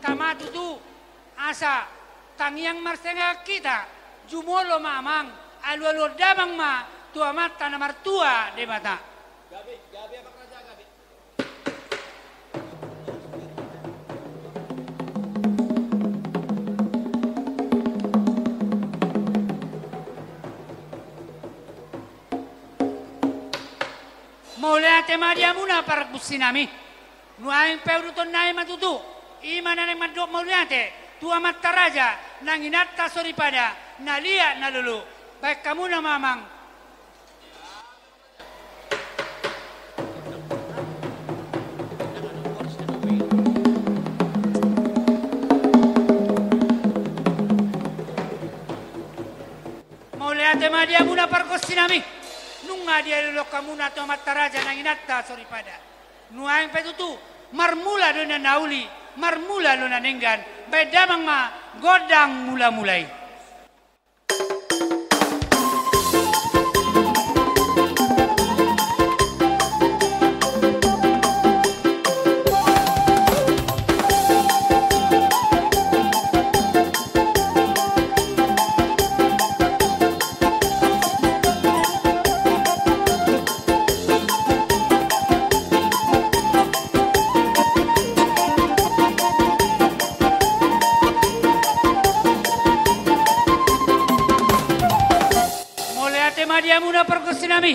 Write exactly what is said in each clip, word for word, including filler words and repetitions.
Tama tutu, asa tangiang marsiangkangan hita, jumolo ma amang, alualuhon damang ma tu Amanta na martua Debata. Gabe, gabe, Amang Raja, gabe. Mauliate ma di hamuna pargonsinami. Nuaeng pe uduton nami ma tutu, i ma na naeng mandok mauliate tu amanta raja nang inanta soripada na liat na lolo. Baen hamuna ma amang. Mauliate ma di hamuna pargonsinami. Nunga dialualuhon hamuna tu amanta raja nang inanta soripada. Nuaeng pe tutu, marmula do na uli, marmula do na denggan. Baen damang ma gondang mulamula i. Mauliate ma di hamuna pargonsinami.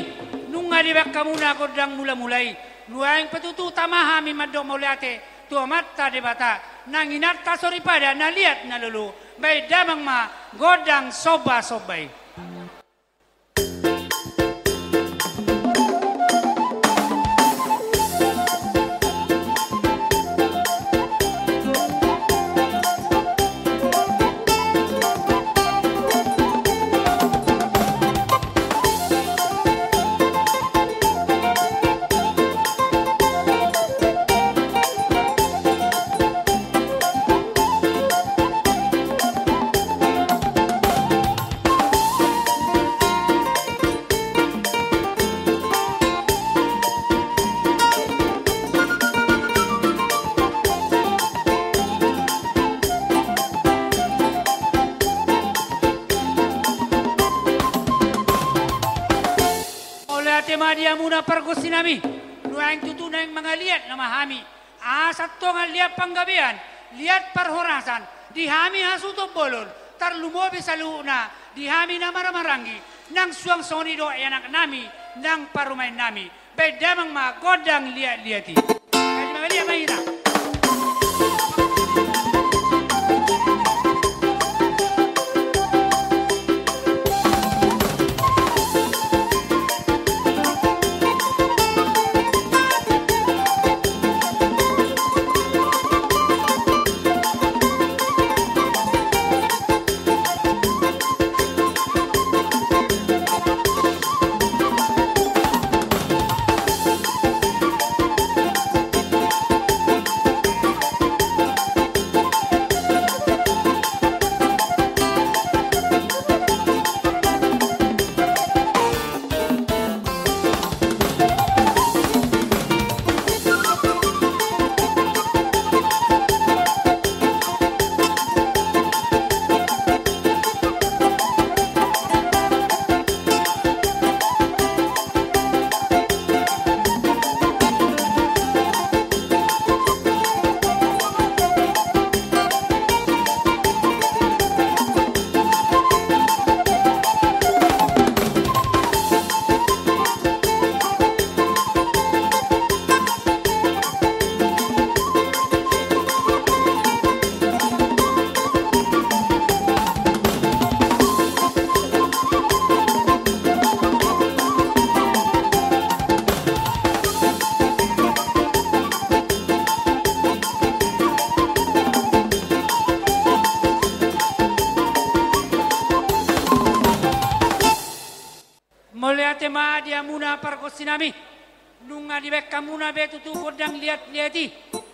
Nunga dibaen hamuna gondang mulamula i. Nuaeng pe tutu tama hami mandok mauliate tu Amanta Debata nang inanta soripada na liat na lolo. Baen damang ma gondang sombasomba i. Mauliate ma di hamuna pargonsinami. Nuaeng tutu naeng mangaliat nama hami. Asa tongan liat panggabean, liat parhorasan, di hami hasuhuton bolon, tarlumobi saluhutna, di hami na marhahamaranggi, nang suang songon i dohot ianakkonnami, nang parumaennami, baen damang ma gondang liatliat i. Jadi mangaliat ma hita. Mauliate ma di hamuna pargonsinami. Nunga dibaen hamuna be tutu gondang liatliat i.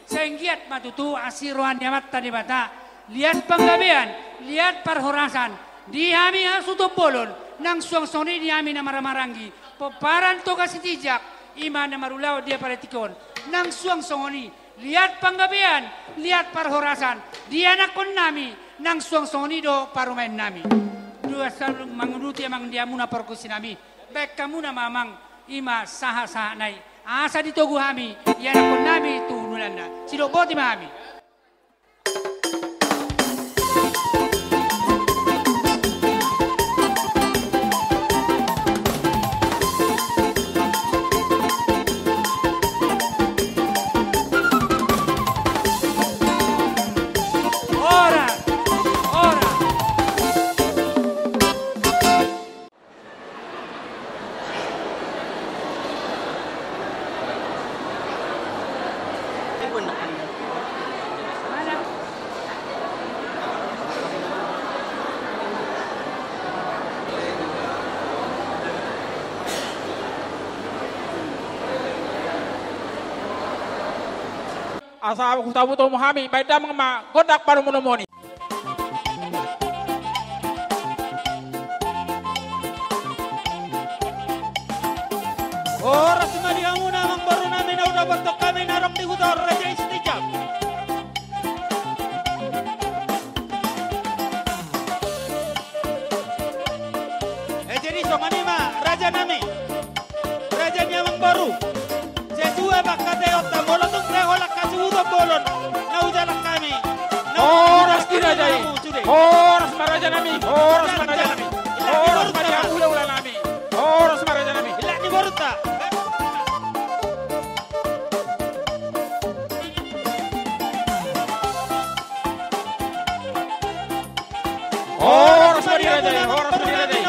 Sai anggiat ma tutu asi roha ni Amanta Debata, liat panggabean, liat parhorasan, di hami hasuhuton bolon, nang suang songon i di hami na marhahamaranggi, pomparan Toga Sitinjak, i ma na marulaon di apala tingki on, nang suang songon i Liat panggabean, liat parhorasan di anakkonnami, nang suang songon i do parumaennami. Dua salu manguduti amang di hamuna pargonsinami, baen hamuna ma amang, i ma sahatsahatna i, asa ditogu hami di anakkonnami tu hundulanna. Sidok boti ma hami. Ora, ora. Asa hutabuthon hamu hami, baen damang ma gondang parumaen i. Horas ma di hamuna amangborunami na hudapothon hami na adong di huta on, Raja Istijab. Eh, jadi songon i ma, rajanami. Raja ni amangboru. Sesuai pangkataionta, molo tung sai holan hasuhuton bolon na hujalang hami. Horas di raja i. Horas ma rajanami. Horas ma rajanami. Horas ma di hula-hulanami. Horas ma rajanami. Ilak ni borunta. Horas ma di raja i, horas ma di raja i.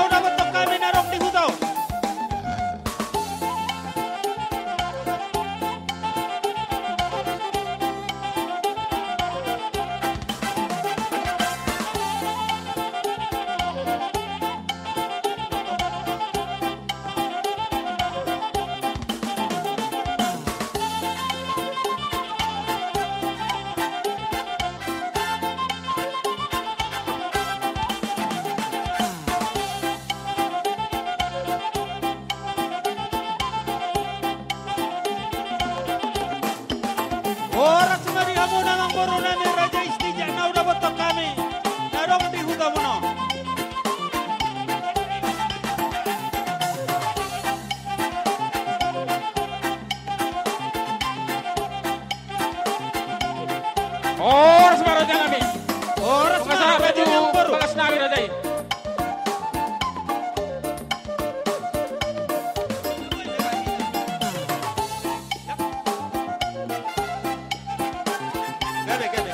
Horas ma di hamuna amangborunami Raja Istijab na hudapothon hami na adong di hutamuna on. Horas ma rajanami. Horas ma raja ni amangboru. Bagas nami raja i. Gabe, gabe.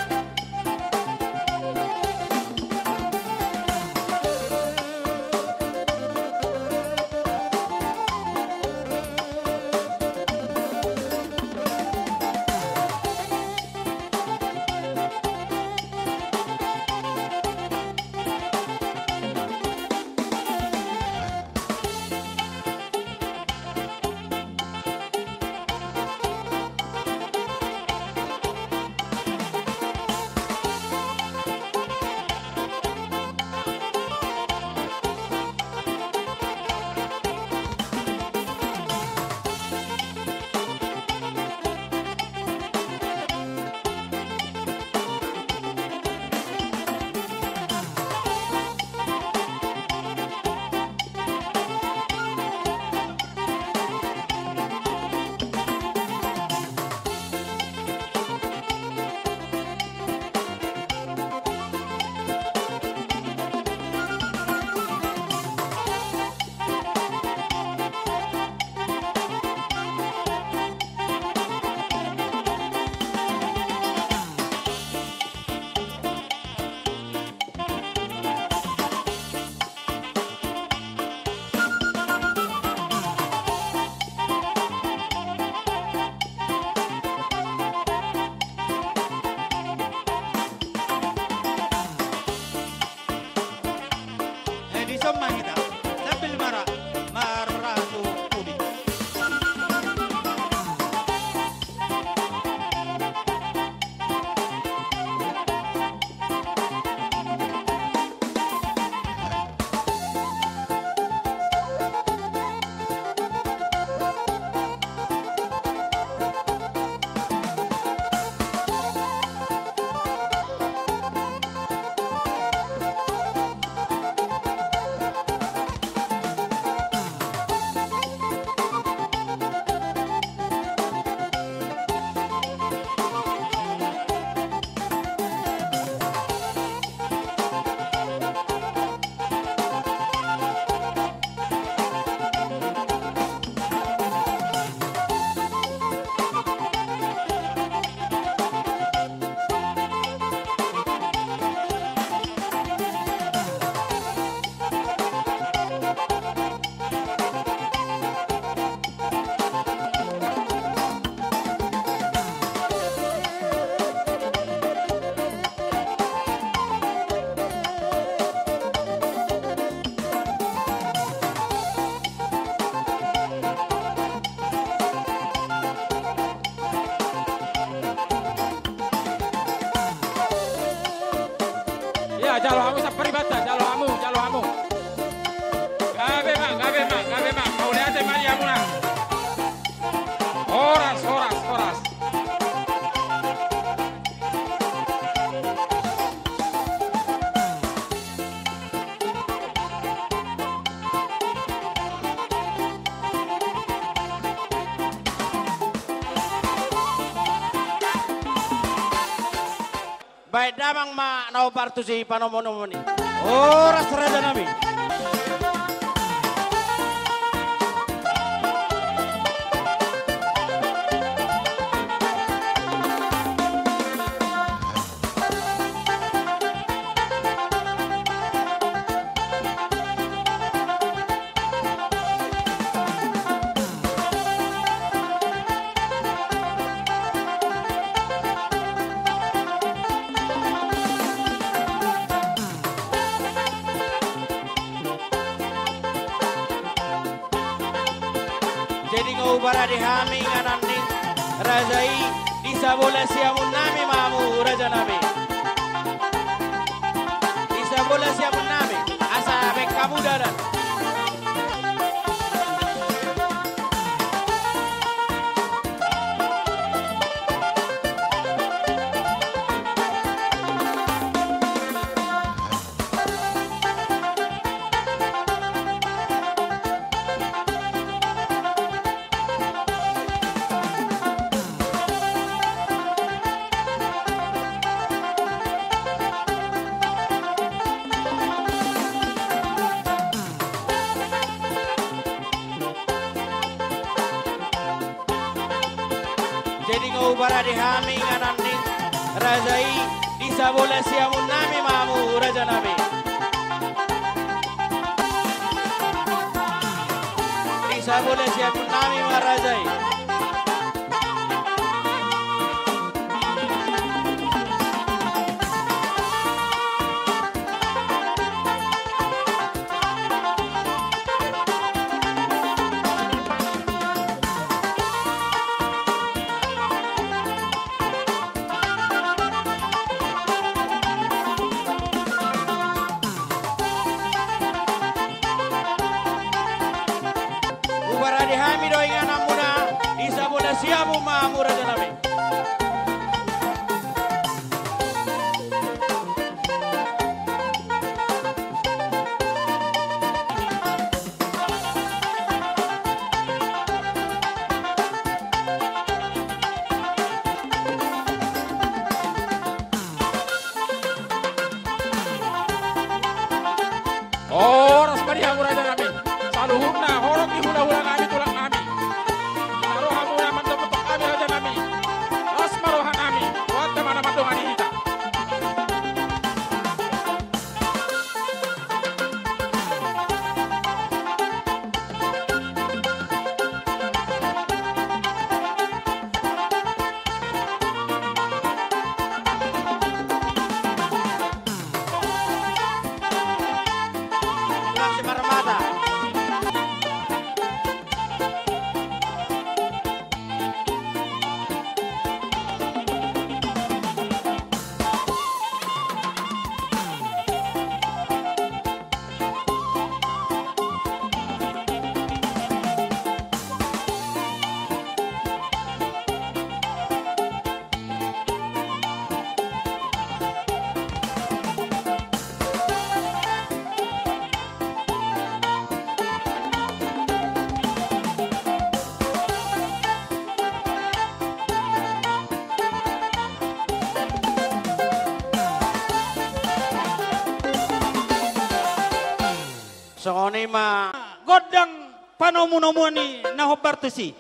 Eh, dison ma hita, sambil mara-, marhaha tu pudi. Amang ma na hombar tusi panomunomu i. Horas rajanami. Jadi nga huparade hami inganan ni raja i, di sabola siamun nami ma hamu rajanami. Di sabola siamun nami, asa baen hamu dalan. Jadi nga huparade hami inganan ni raja i, di sabola siamun nami ma hamu rajanami. Di sabola siamun nami ma raja i. Huparade hami do ingananmuna, di sabola siamun ma hamu rajanami. Horas ma di hamu rajanami, saluhutna horong ni hulahula nami, tulang nami. Asa rohamuna mandok-mandok hami rajanami. Las ma rohanami, Tuhanta ma na mandongani hita. Songon i ma gondang panomunomuan ni na hombar tusi.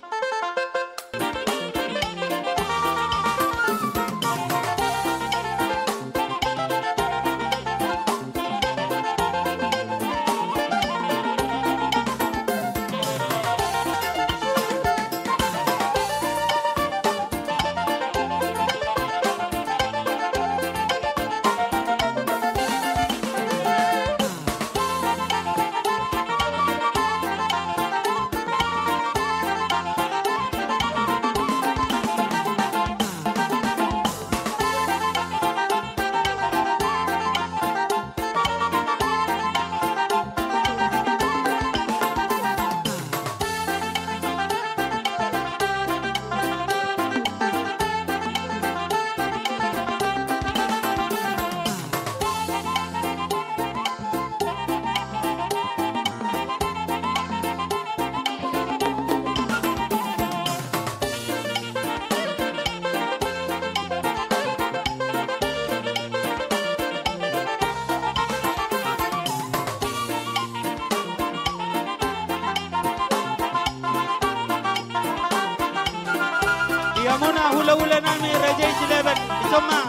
Hulahula nami raja i Silaban, dison ma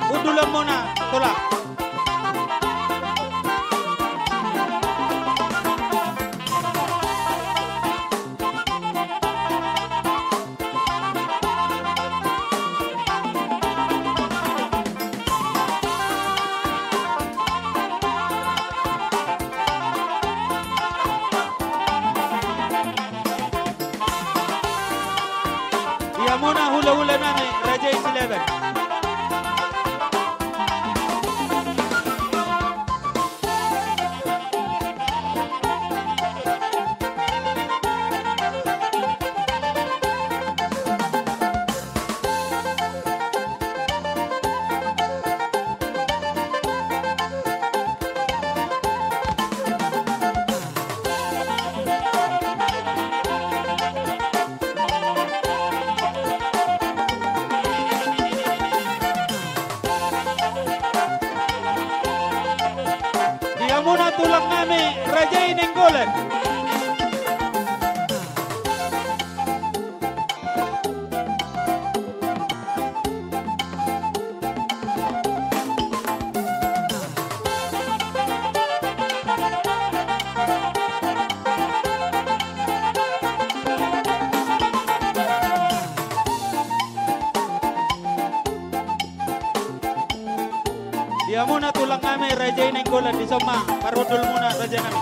hundul hamuna, tulang. Di hamuna hulahula nami raja i Silaban. Di hamuna tulang nami raja i Nainggolan. Di hamuna tulang nami raja i Nainggolan, dison ma parhundul muna raja nami.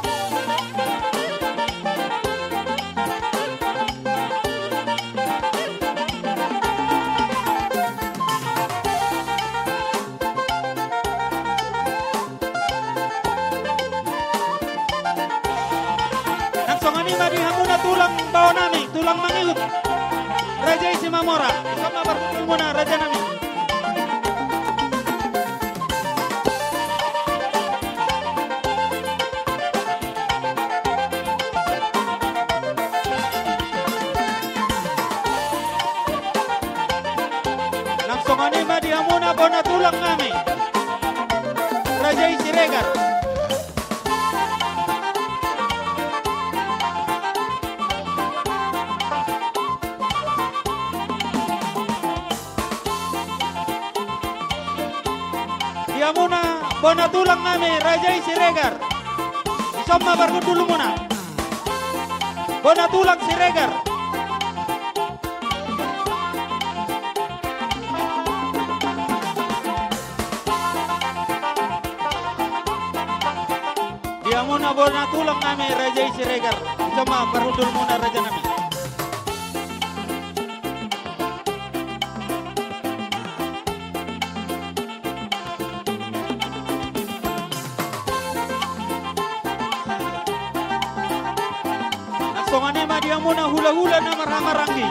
Nang songon i ma di hamuna tulang bao nami, tulang mangihut, raja i Simamora, dison ma parhundul muna raja nami. Nang songon i ma di hamuna bona tulang nami, raja i Siregar. Di hamuna bona tulang nami raja i Siregar, dison ma parhundul muna. Bona tulang Siregar. Di hamuna bona tulang nami raja i Siregar, dison ma parhundul muna raja nami. Nang songon i ma di hamuna hulahula na marhahamaranggi,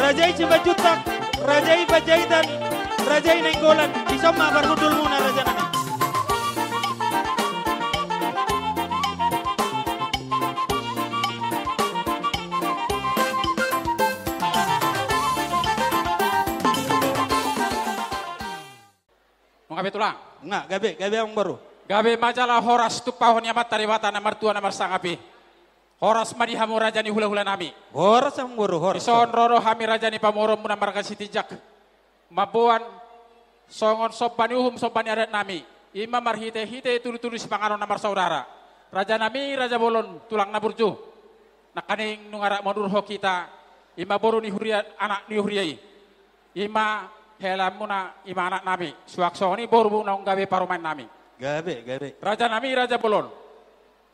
raja i Simanjuntak, raja i Panjaitan, raja i Nainggolan, dison ma parhundul muna raja nami. Nunga gabe tulang. Nunga gabe, gabe amangboru. Gabe ma jala horas tumpahon ni Amanta Debata na martua na marsangap i. Horas ma di hamu raja ni hulahula nami. Horas amangboru, horas. Dison ro do hami raja ni pamoruonmuna marga Sitinjak mamboan songon somba ni uhum somba ni adat nami, i ma marhitehite tudutudu sipanganon na marsaudara. Raja nami raja bolon tulang na burju, nangkaning nunga rap mondurhon hita, i ma boru ni huria, anak ni huria i. I ma helamuna, i ma anak nami, suang songon i boru naung gabe parumaen nami. Gabe, gabe. Raja nami raja bolon.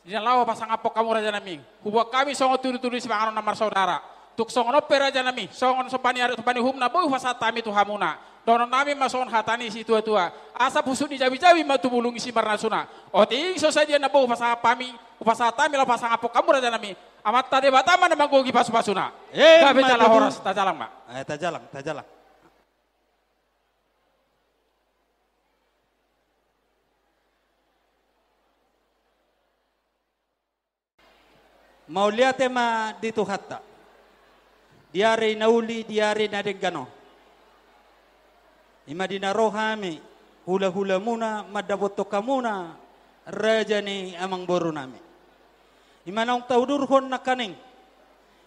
Di na laho pasangaphon hamu raja nami, huboan hami songon tudutudu sipanganon na marsaudara. Tung songon on pe raja nami, songon somba ni adat somba ni uhum na boi hupasahat hami tu hamuna. Dohonon nami ma songon hata ni situatua: Asa pusuk ni jabijabi ma tu bulung ni simarnasuna. Otik so sadia na boi hupasahat hami, hupasahat hami laho pasangaphon hamu raja nami, Amanta Debata ma na manggohi pasupasuna. Eh, gabe ma jala tutu. Horas, tajalang ma. Eh, tajalang, tajalang. Mauliate ma di Tuhanta di ari na uli, di ari na denggan on. I ma di na ro hami hulahulamuna mandapothon hamuna raja ni amangboru nami. I ma naung taudurhon nangkaning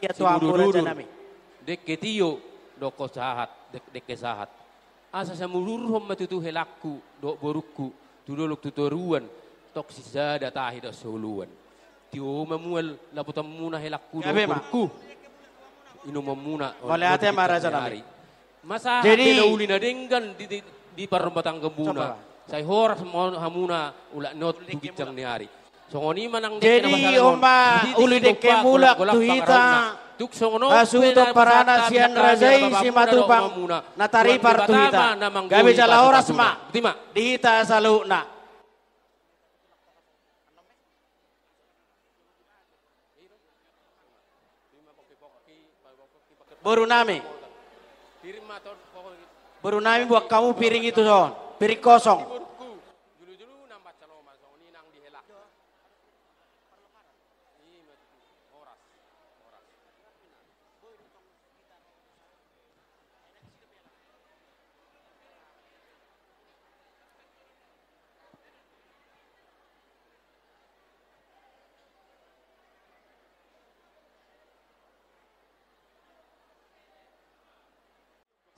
partingkian tu hamu raja nami. Dengke tio dohot sahat, dengke sahat. Asa sai mangudurhon ma tutu helangku dohot borungku tu dolok tu toruan, tong sisada tahi dohot sahuluan. Tio ma mual dapotonmuna helangku dohot borungku. Inumonmuna. Mauliate ma raja nami. Masa jadi uli na denggan di, di, di parombatanganmuna. Sai horas ma hamuna ulak ni on tu ginjang ni ari. Songon i ma nang dengke na pasahat on. Jadi on ma uli dengke mulak tu hita. Hasuhuton parana sian raja i Simatupang na taripar tu hita. Gabe jala horas ma di hita saluhutna. Boru nami. Boru nami, buat hamu piring i tuson. Piring kosong.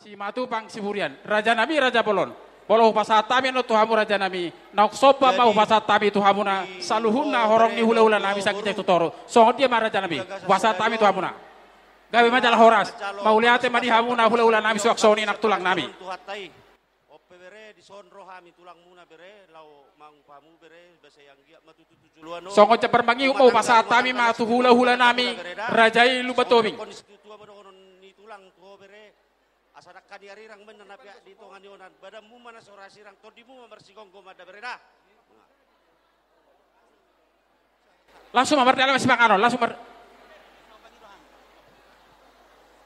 Simatupang Siburian, raja nami, raja bolon. Molo hupasahat hami annon tu hamu raja nami, naung somba ma hupasahat hami tu hamuna saluhutna horong ni hulahula nami sian ginjang tu toru. Songon dia ma raja nami, hupasahat hami tu hamuna. Gabe ma jala horas, mauliate ma di hamuna hulahula nami, suang songon i nang tulang nami. Ope bere, dison ro hami tulangmuna bere, laho mangupa hamu bere, basa i anggiat ma tutu tu joloan on. Songon jambar mangihut ma hupasahat hami ma tu hulahula nami, raja i Lumban Tobing. Songon i ma dohonon ni tulang tu ho bere, asa dangka ni arirang ma na peak di tonga ni onan, badanmu ma na so ra sirang, tondimu ma marsigomgom ma da bere da. Langsung ma mardalan sipanganon, langsung mar-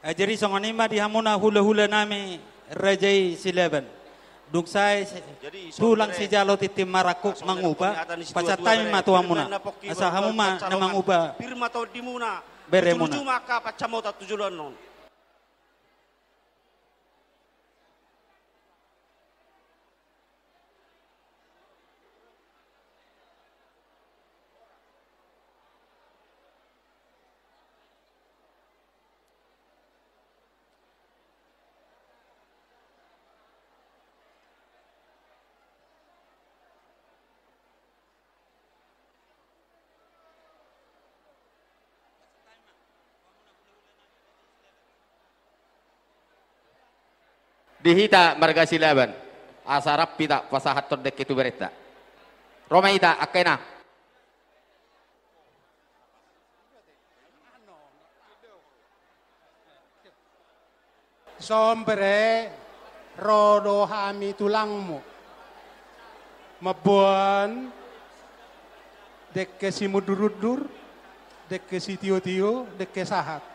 Eh, jadi songon i ma di hamuna hulahula nami raja i Silaban. Dung sae tulang sijalo tintin marangkup mangupa, pasahat hami ma tu hamuna. Asa hamu ma na mangupa beremuna. Pir ma tondimuna. Tujuh-tujuh ma angka pansamotan tu joloan on. Di hita marga Silaban, asa rap hita pasahathon dengke tu berenta. Ro ma hita, angka inang. Dison bere, ro do hami tulangmu. Mamboan dengke simundur-undur, dengke sitio-tio, dengke sahat.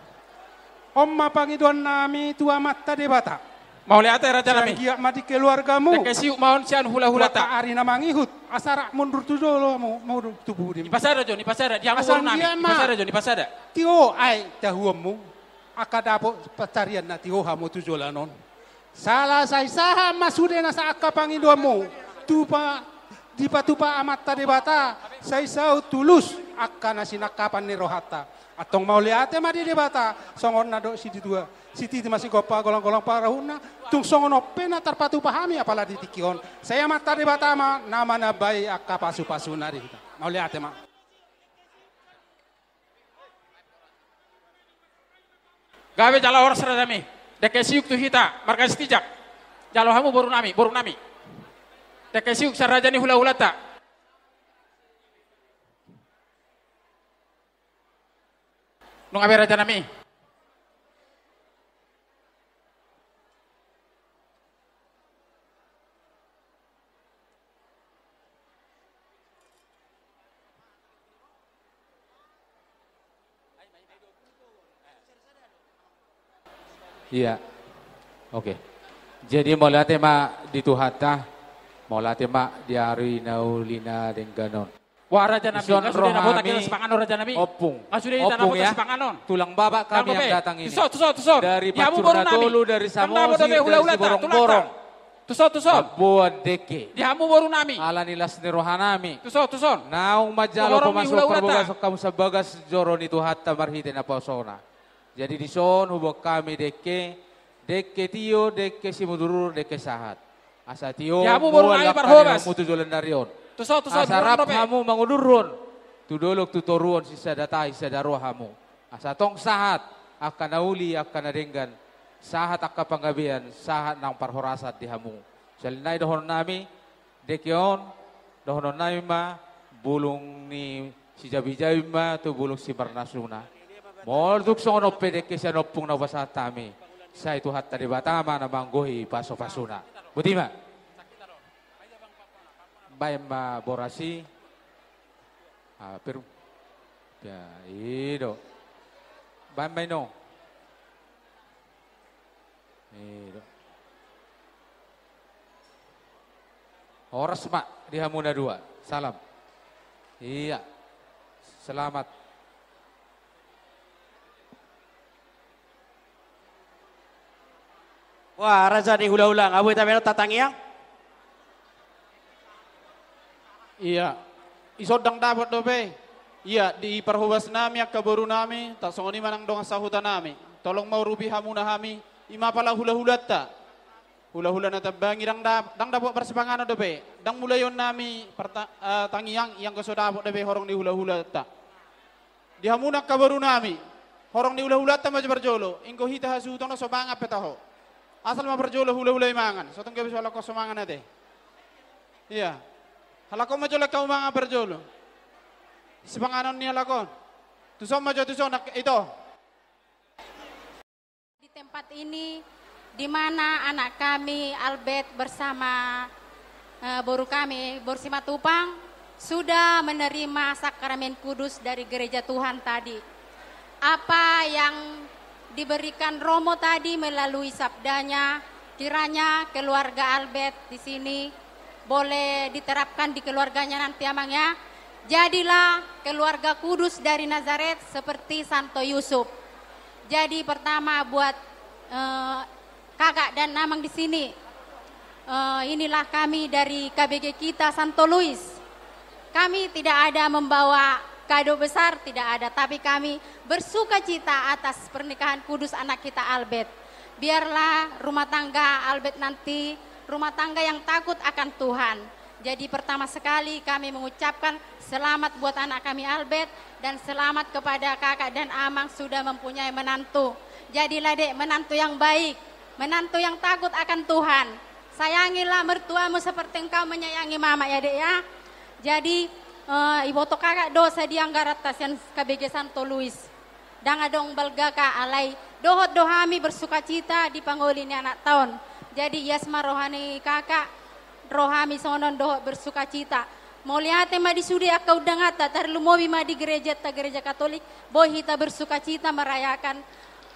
On ma pangidoan nami tu Amanta Debata. Mauliate raja nami. Sai anggiat ma di keluargamu. Dengke siuk ma on sian hulahulata. Angka ari na mangihut, asa rap mundur tu jolo hamu, mundur tu pudi. Dipasada jo, dipasada. Di hamu boru nami. Asa anggiat ma. Dipasada jo, dipasada. Tio aek tahuonmu, angka dapot pansarian na tio hamu tu joloan on. Sala sai sahat ma sude nasa angka pangidoanmu, tupa, dipatupa Amanta Debata, sai saut tu lus angka na sinangkapan ni rohanta. Antong mauliate ma di Debata, songon na dok situa. Sititi ma sigompa, golanggolang pangarahutna, tung songon on pe na tarpatupa hami apala di tingki on. Sai Amanta Debata ma na manambai angka pasupasuna di hita. Mauliate ma. Gabe jala horas raja nami. Dengke siuk tu hita, marga Sitinjak. Jalo hamu boru nami, boru nami. Dengke siuk sian raja ni hulahulata. Nunga be raja nami. Iya. Oke. Jadi mauliate ma di Tuhanta, mauliate ma di ari na uli na denggan on. Wah, raja nami, dison nga sude na botak rohami, sipanganon, raja nami. Ompung. Nga sude hita na botak sipanganon. Tulang bapak kami yang datang ini. Tuson, tuson, tuson. Dari Pancur na tolu, dari Samosir, dari Siborongborong. Tuson, tuson. Mamboan dengke. Di hamu boru nami. Ala ni las ni roha nami. Tuson, tuson. Naung manjalo pamasuhon, parbagason hamu sian bagas joro ni Tuhanta marhite naposona. Jadi dison huboan hami dengke, dengke tio, dengke simudurudur, dengke sahat. Asa tio, di hamu boru nami, mual angka parhobas. Di hamu tu joloan ni ari on. Tuson, tuson, asa rap hamu mangudurhon tu dolok tu toruan, sisada tahi sisada roha hamu. Asa tong sahat angka na uli, angka na denggan, sahat angka panggabean, sahat nang parhorasan di hamu. Sahali nai dohonon nami, dengke on, dohonon nami ma, bulung ni sijabijabi ma tu bulung simarnasuna. Molo tung songon on pe dengke sian ompung na hupasahat hami, sai Tuhanta Debata ma na manggohi pasupasuna. Boti ma. Baen ma boras i. Ah, per-, ya, i do. Baen ma i, no. I do. Horas ma di hamu na dua. Salam. Iya. Selamat. Wah, raja ni hulahula, nga boi tabaen on tangiang? Iya. Dison ndang dapot dope. Iya, di parhobas nami, angka boru nami, tarsongon i ma nang dongan sahuta nami. Tolong ma urupi hamuna hami, i ma pala hulahulanta. Hulahula na tambangi ndang dap-, ndang dapot parsipanganon dope. Ndang mulaion nami parta-, eh, tangiang, i anggo so dapot dope horong ni hulahulanta. Di hamuna angka boru nami, horong ni hulahulanta ma jo parjolo, inggo hita hasuhuton on so mangan pe taho. Asal ma parjolo hulahula i mangan, so tung gabe so halak on so mangan ate. Iya. Halak on ma jo halak hamu mangan parjolo. Sipanganon ni halak on. Tuson ma jo, tuson, ak-, ito. Di tempat ini, di mana anak kami, Albert, bersama, eh, boru kami, boru Simatupang, sudah menerima sakramen kudus dari gereja Tuhan tadi. Apa yang diberikan Romo tadi melalui sabdanya, kiranya keluarga Albert di sini boleh diterapkan di keluarganya nanti, Amang, ya. Jadilah keluarga kudus dari Nazaret seperti Santo Yusuf. Jadi pertama buat, eh, kakak dan amang di sini. Eh, inilah kami dari K B G kita Santo Luis. Kami tidak ada membawa kado besar, tidak ada, tapi kami bersukacita atas pernikahan kudus anak kita Albert. Biarlah rumah tangga Albert nanti rumah tangga yang takut akan Tuhan. Jadi pertama sekali kami mengucapkan selamat buat anak kami Albert dan selamat kepada kakak dan amang sudah mempunyai menantu. Jadilah dek menantu yang baik, menantu yang takut akan Tuhan. Sayangilah mertuamu seperti engkau menyayangi mama ya dek ya. Jadi, eh, iboto kakak do sadia anggaranta sian K B G Santo Luis. Ndang adong balga ka, alai dohot do hami bersukacita di pangoli ni anakta on. Jadi ias ma roha ni kakak, rohami songon on dohot bersukacita. Mauliate ma di sude angka undanganta, tarlumobi ma di gerejanta, Gereja Katolik, boi hita bersukacita merayakan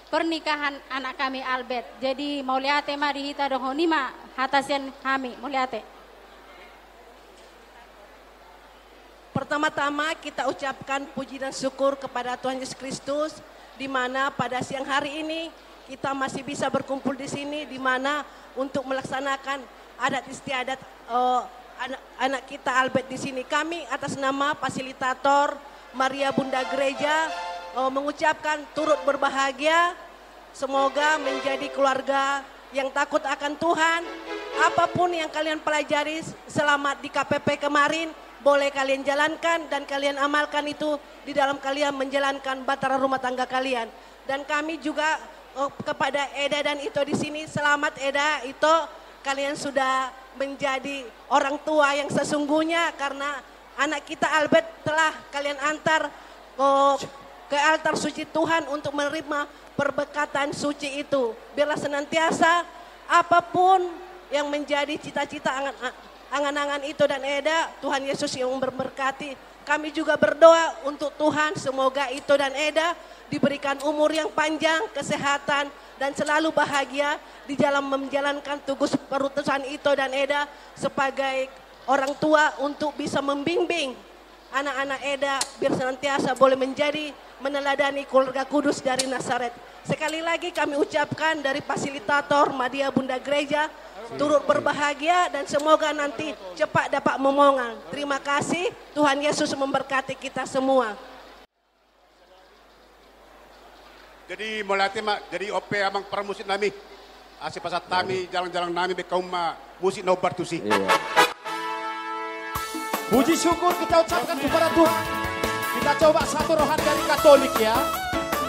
pernikahan anak kami Albert. Jadi mauliate ma di hita, dohononmu ma hata sian hami. Mauliate. Pertama-tama kita ucapkan puji dan syukur kepada Tuhan Yesus Kristus, di mana pada siang hari ini kita masih bisa berkumpul di sini, di mana untuk melaksanakan adat istiadat, eh, anak, anak kita Albert di sini. Kami atas nama fasilitator Maria Bunda Gereja, eh, mengucapkan turut berbahagia. Semoga menjadi keluarga yang takut akan Tuhan. Apapun yang kalian pelajari selama di K P P kemarin, boleh kalian jalankan dan kalian amalkan itu di dalam kalian menjalankan bahtera rumah tangga kalian. Dan kami juga, eh, kepada Eda dan Ito di sini, selamat Eda, Ito, kalian sudah menjadi orang tua yang sesungguhnya karena anak kita Albert telah kalian antar, oh, ke altar suci Tuhan untuk menerima perbekatan suci itu. Biarlah senantiasa apapun yang menjadi cita-cita angan-, angan-angan Ito dan Eda, Tuhan Yesus yang memberkati. Kami juga berdoa untuk Tuhan, semoga Ito dan Eda diberikan umur yang panjang, kesehatan, dan selalu bahagia di dalam menjalankan tugas perutusan Ito dan Eda sebagai orang tua untuk bisa membimbing anak-anak Eda biar senantiasa boleh menjadi meneladani keluarga kudus dari Nazaret. Sekali lagi kami ucapkan dari fasilitator Maria Bunda Gereja, turut berbahagia dan semoga nanti cepat dapat momongan. Terima kasih, Tuhan Yesus memberkati kita semua. Jadi mauliate ma, jadi on pe amang parmusik nami. Asa pasahat hami jalang-jalang nami, baen hamu ma musik na hombar tusi. Iya. Puji syukur kita ucapkan kepada Tuhan. Kita coba satu rohani dari Katolik ya.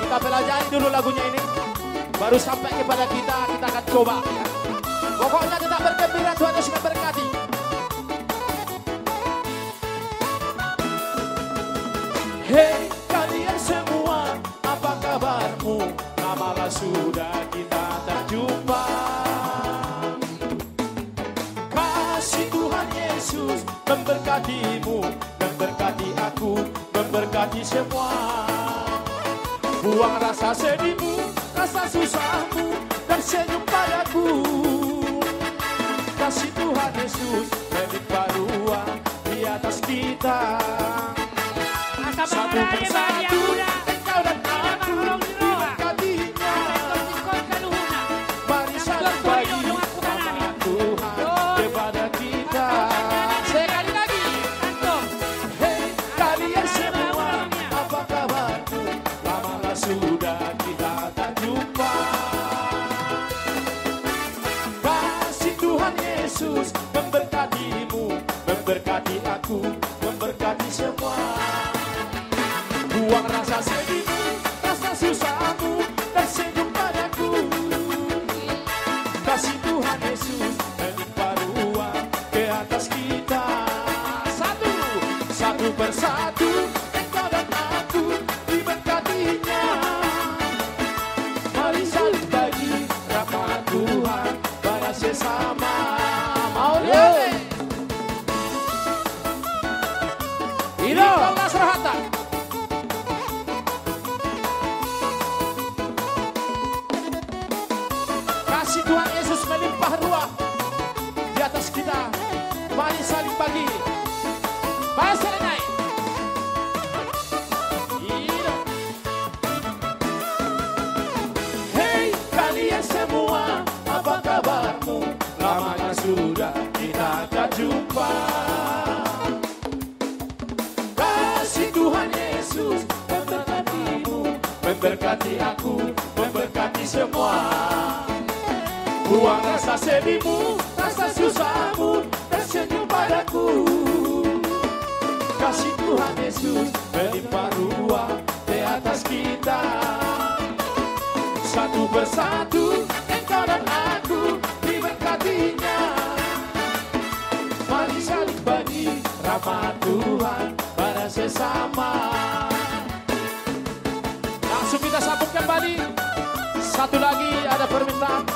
Kita pelajari dulu lagunya ini. Baru sampai kepada kita, kita akan coba ya. Pokoknya tetap bergembira, Tuhan Yesus memberkati. Hei kalian semua, apa kabarmu? Lamalah sudah kita tak jumpa. Kasih Tuhan Yesus memberkatimu, memberkati aku, memberkati semua. Buang rasa sedihmu, rasa susahmu, tersenyum padaku. Kasih Tuhan Yesus melimpah ruah di atas kita. Satu persatu, engkau dan aku diberkatinya. Mari saling bagi rahmat Tuhan kepada kita. Sekali lagi. Hei kalian semua, apa kabarmu? Lamalah sudah kita tak jumpa. Kasih Tuhan Yesus memberkatimu, memberkati aku, memberkati semua. Buang rasa sedihmu, rasa susahmu, tersenyum padaku. Kasih Tuhan Yesus melimpah ruah ke atas kita. Satu, satu persatu, engkau dan aku diberkatinya. Mari saling bagi rahmat Tuhan pada sesama. Mauliate. Ido. Ido las rohanta. Kasih Tuhan Yesus melimpah ruah di atas kita. Mari saling bagi. Baen sere nai. Ido. Hei kalian semua, apa kabarmu? Lamanya sudah kita tak jumpa. Kasih Tuhan Yesus memberkatimu, memberkati aku, memberkati semua. Buang rasa sedihmu, rasa susahmu, tersenyum padaku. Kasih Tuhan Yesus melimpah ruah di atas kita. Satu persatu, engkau dan aku diberkatinya. Mari saling bagi rahmat Tuhan pada sesama. Langsung kita sambut kembali. Satu lagi ada permintaan.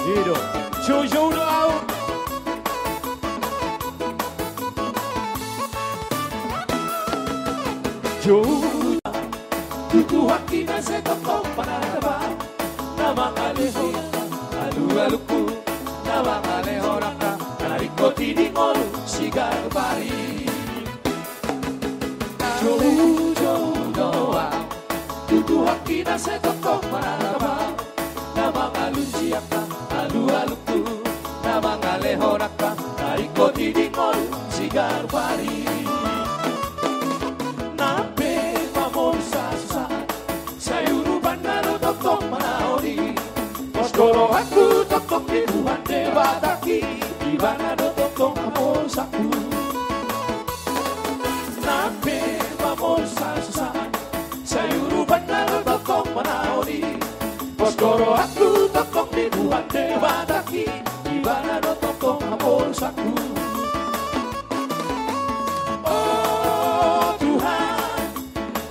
Ido. Joujou do au. Jouda tu Tuhan i na sai tongtong manatap au, na mangalehon alualungku, na mangalehon angka na ringkot i di ngolu siganup ari. Joujou do au tu Tuhan i na sai tongtong manatap au, na mangalusi angka alualungku, na mangalehon angka na ringkot i di ngolu siganup ari. Nang pe mamolus hasusaan, sai urupanna do tongtong manaon i. Pos do rohangku tongtong di Tuhan Debatangki, Ibana do tongtong haposanku. Nang pe mamolus hasusaan, sai urupanna do tongtong manaon i. Pos do rohangku tongtong di Tuhan Debatangki, Ibana do tongtong haposanku. O Tuhan,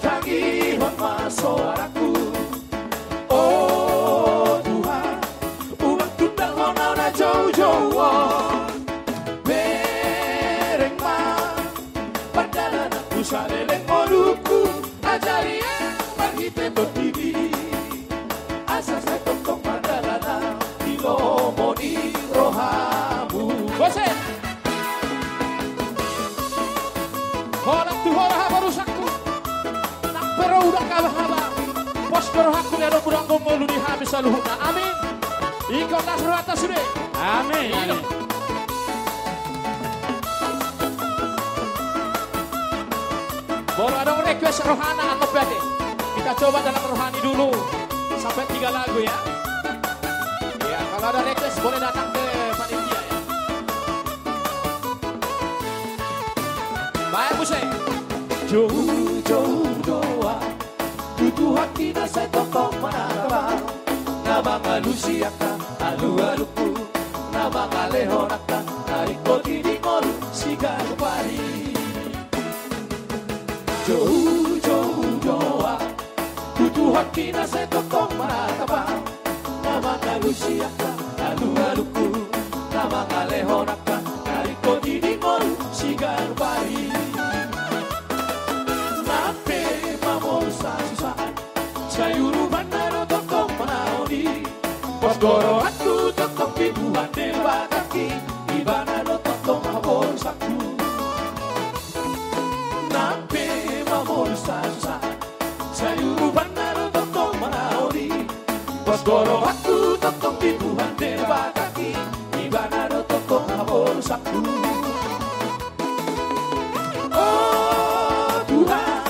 tangihon ma soarangku. O Tuhan, unang tundalhon au na joujou on. Bereng ma pardalananku saleleng ngolungku, ajari au marhite tondimi, asa sai tongtong mardalan au di lomo ni rohamu. Boset. Holan tu ho do haporusangku, nang pe ro uda haba-haba, pos do rohangku di adong mudangkon ngolu di hami saluhutna. Amin. Ingkon las rohanta sude. Amin. Amin. Molo adong request rohana, anggap aja. Kita coba dalam rohani dulu sampai tiga lagu ya. Ya, kalau ada request boleh datang ke panitia ya. Baik, muse. Joujou do au tu Tuhan i na sai tongtong manatap au, na mangalusi angka alualungku, na mangalehon angka na ringkot i di ngolu siganup ari. Joujou do au tu Tuhan i na sai tongtong manatap au, na mangalusi angka alualungku, na mangalehon angka na ringkot i di ngolu siganup ari. Nang pe mamolus hasusaan, sai urupanna do tongtong manaon i. Pos do rohangku tongtong di Tuhan Debatangki, Ibana do tongtong haporusangku. Nang pe mamolus hasusaan, sai urupanna do tongtong manaon i. Pos do rohangku tongtong di Tuhan Debatangki, Ibana do tongtong haporusangku. O Tuhan,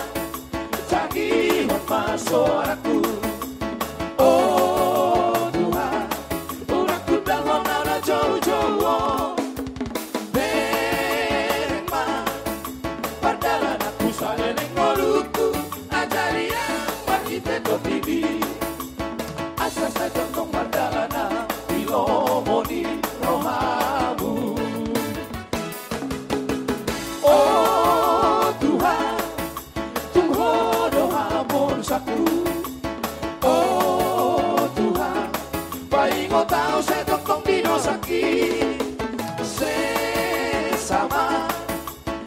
tangihon ma soarangku. O Tuhan, unang tundalhon au na joujou on. Bereng ma pardalananku saleleng ngolungku, ajari au marhite tondimi, asa sai tongtong mardalan au di lomo ni rohamu. O Tuhan, tung ho do haporusangku. O Tuhan, paingot au sai tongtong di dosangki. Sesa ma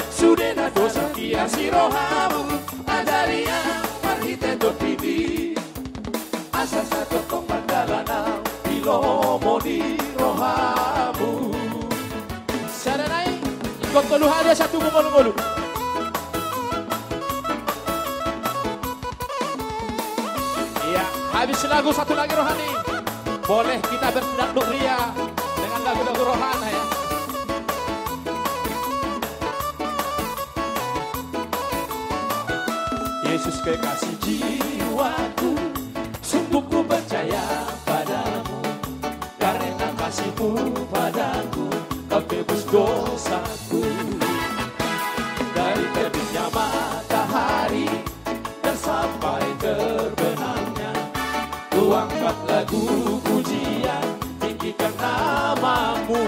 sude na dosangki, asi rohamu, ajari au marhite tondimi, asa sai tongtong mardalan au di lomo ni rohamu. Sada nai, ingkon tolu hali asa tubu ngolu-ngolu. Iya, habis lagu satu lagi rohani. Boleh kita berdangdut ria dengan lagu-lagu rohana ya. Yesus kekasih jiwaku, sungguh ku percaya padamu, karena kasih-Mu padaku, Kau tebus dosaku. Dari terbitnya matahari dan sampai terbenamnya, ku angkat lagu pujian, tinggikan nama-Mu.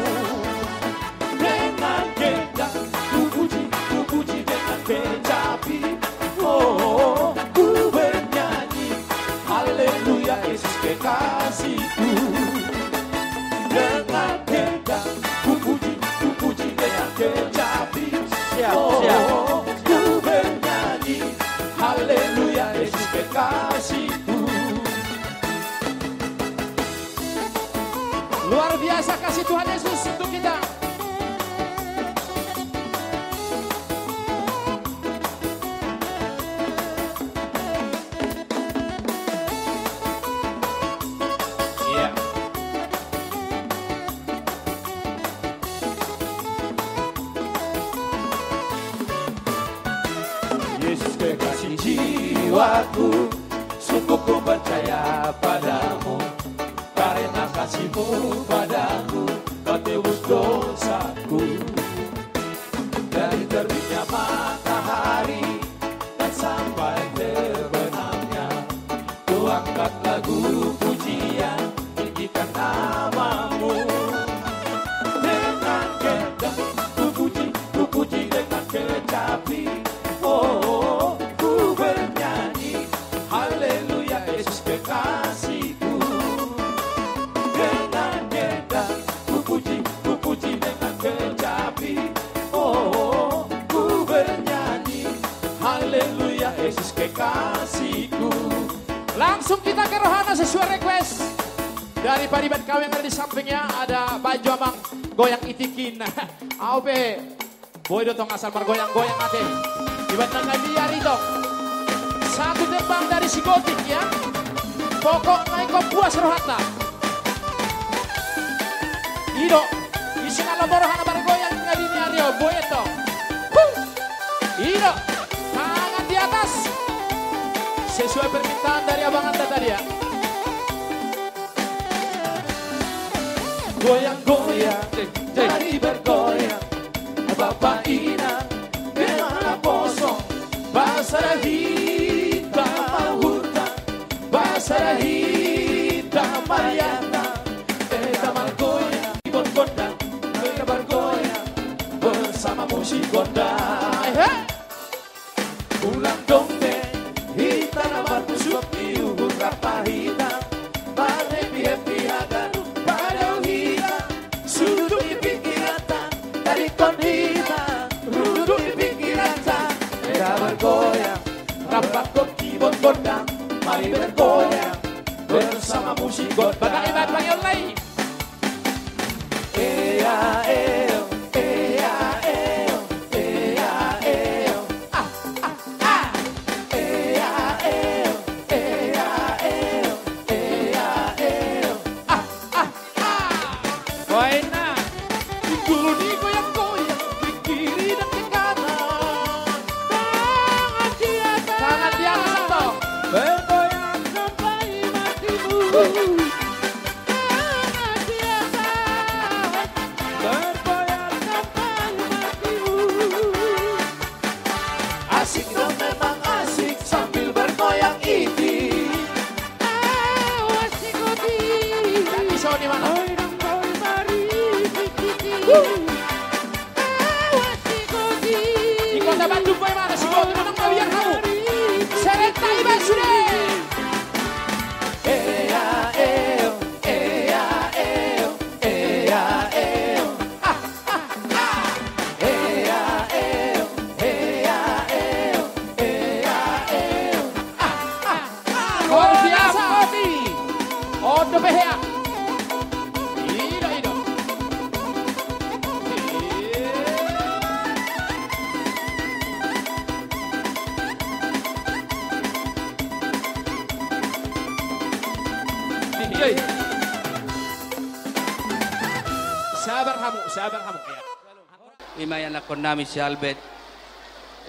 Dengan gendang ku puji, ku puji dengan kecapi. Oh, ku bernyanyi, haleluya, Yesus kekasihku. Dengan gendang ku puji, ku puji dengan kecapi. Siap, siap. Oh, ku bernyanyi, Kasihku. Luar biasa kasih Tuhan Yesus untuk kita. Iya. Yesus kekasih jiwaku, sungguh ku percaya padamu, karena kasihmu padaku, kau tebus dosaku. Dari terbitnya matahari dan sampai terbenamnya, ku angkat lagu pujian, tinggikan namamu. Dengan gendang ku puji, ku puji dengan kecapi. Oh, ku bernyanyi, haleluya, Yesus kekasihku. Dengan gendang ku puji, ku puji dengan kecapi. Oh, ku bernyanyi, haleluya, Yesus kekasihku. Langsung kita ke rohana sesuai request dari pariban kau yang ada di sampingnya, ada Banjo Amang goyang itikin. Au pe boi do tong asal margoyang-goyang ate. Iban na liar i tong. Satu tembang dari si Gotik ya. Pokokna ingkon puas rohanta. I do. Isi na lomo rohana margoyang na di ni ari on, boi tong. Huh. I do. Tangan di atas. Sesuai permintaan dari abanganta tadi ya. Goyang-goyang, mari bergoyang. Bapa inang, memang naposo, basara hita ma hurta, basara hita ma rianta. Hita margoyang, ibon gondang, hita bergoyang bersama musik gondang. Ulang dong be, hita na marmusuak di uhur rap hita. Marhappy-happy haganup padahu hita. Sudut di pingkiranta, tadingkon hita. Rudut di pingkiranta, hita bergoyang. Rap, rap, ibon gondang, mari bergoyang bersama musik gondang. Batang ibat panggil lai. Tangan di atas, tangan di atas, Santo. Bergoyang sampai matimu. Bergoyang sampai matimu. Asik dong, memang asik sambil bergoyang iti. Asik oti. Jadi so di mana? Oi dong, oi mari, iti. Di Kota Bandung pe mana si Gotik, menang na biar kamu. Serenta iba sude. Ea eo, ea eo, ea eo. Ah, ah, ah. Ea eo, ea eo, ea eo. Ah, ah. Luar biasa. Ondo pe hea. Ido, ido. Sabar hamu, sabar hamu. Ima ianakkon nami si Albert,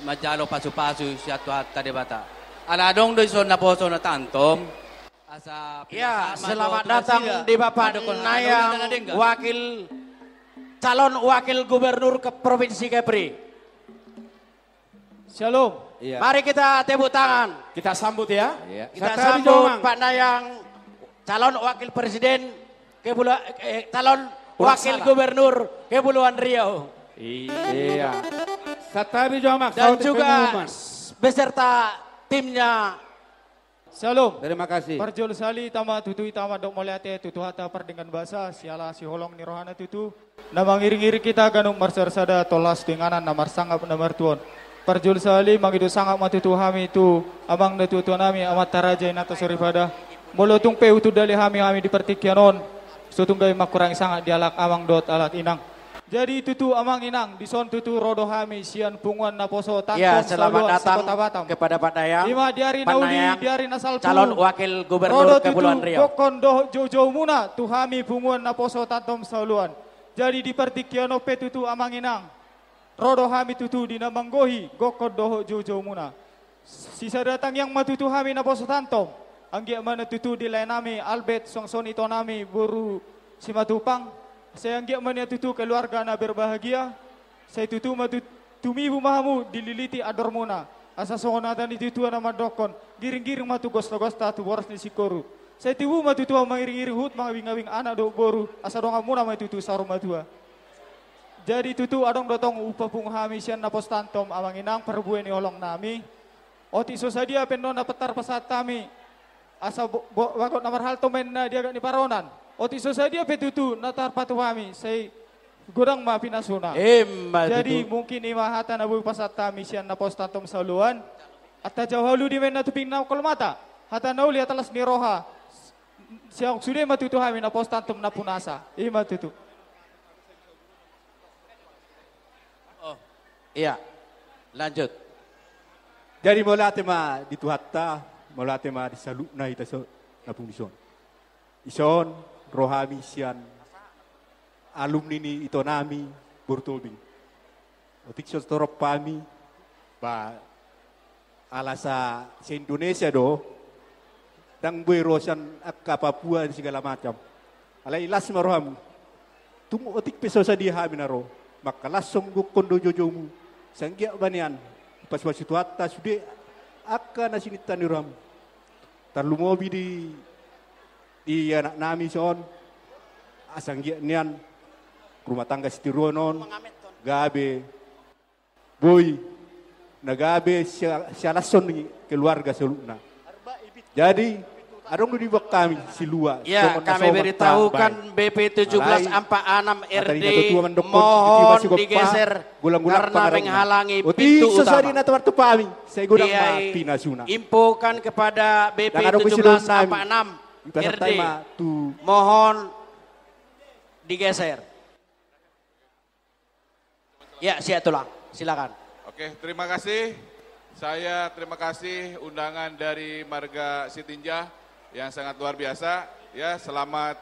manjalo pasu-pasu sian Tuhanta Debata. Ala adong do dison naposo na tantom. Asa ya, selamat datang di Bapak Nayang, wakil, calon wakil gubernur ke Provinsi Kepri. Shalom. Iya. Mari kita tepuk tangan. Kita sambut ya. Iya. Kita sambut Pak Nayang, calon wakil presiden Kepulauan, eh, calon wakil gubernur Kepulauan Riau. Iya. Santabi jo Amang, dan juga beserta timnya. Shalom. Terima kasih. Parjolo sahali tama tutu i tama dok mauliate tu Tuhanta pardenggan basa, siala siholong ni rohana tutu. Na mangiring-iring hita ganup marsarsada, tolhas tu inganan na marsangap na martua on. Parjolo sahali mangido sangap ma tutu hami tu amang na tuatua nami, amanta raja, inanta soripada. Molo tung pe hutundali hami, hami di partingkian on, so tung gabe mangkurangi sangap dialap amang dohot alap inang. Jadi tutu amang inang, dison tutu ro do hami sian punguan naposo Tantom Sauluan se-Kota Batam. Ima di ari na uli, di ari na salpu, calon wakil gubernur Kepulauan Riau. Ro do tutu gokkon dohot joujoumuna tu hami punguan naposo Tantom Sauluan. Jadi di partingkian on pe tutu amang inang, ro do hami tutu di na manggohi gokkon dohot joujoumuna. Sisada tangiang ma tutu hami naposo Tantom. Anggiat ma nian tutu di lae nami Albert, suang songon i ito nami boru Simatupang. Sai anggiat ma nian tutu keluarga na berbahagia. Sai tutu ma tu-, tumibu ma hamu dililiti andormuna. Asa songon hata ni tuatua na mandokkon, giringgiring ma tu gostagosta tu boras ni singkoru. Sai tubu ma tutu hamu mangiringiring huhut mangabingabing anak dohot boru, asa donganmuna ma tutu saur matua. Jadi tutu adong do tong hupapungu hami sian naposo Tantom amang inang parbue ni holong nami. Otik so sadia pe annon na tarpasahat hami, asa bo-, bo-, bagot na marhalto ma inna di agat ni paronan. Otik so sadia pe tutu na tarpatupa hami, sai godang ma pinasuna. Ima tutu. Jadi mungkin ima hata na boi pasahat hami sian naposo Tantom Sauluan. Antong tajaha haluaon ma inna tu pingping na mangkolmata. Hata na uli, hata las ni roha. Sai sude ma tutu hami naposo Tantom Nampunasa. Ima tutu. Oh, iya. Lanjut. Jadi mauliate ma di Tuhanta, mauliate ma di saluhutna hita so-, na pungu dison. Dison ro hami sian alumni ni ito nami boru Tobing. Otik so torop hami, ba, ala sa se-Indonesia do, ndang boi ro sian angka Papua di segala macam. Alai las ma roham. Tung otik pe so sadia hami na ro, mangkalashon gokkon dohot joujoumu. Sai anggiat ma nian dipasupasu Tuhanta sude angka na sininta ni roham. Tarlumobi di, di anak nami son, asa anggiat nian rumah tangga sitiruon on gabe boi na gabe sia-, sialashon ni keluarga saluhutna. Jadi adong do diboan hami silua. Ya, kami beritahukan B P tujuh belas empat enam R D mohon digeser karena menghalangi pintu utama. Diinfokan kepada B P tujuh belas empat enam R D mohon digeser. Ya, siap tulang. Silakan. Oke, terima kasih. Saya terima kasih undangan dari marga Sitinjak yang sangat luar biasa. Ya, selamat,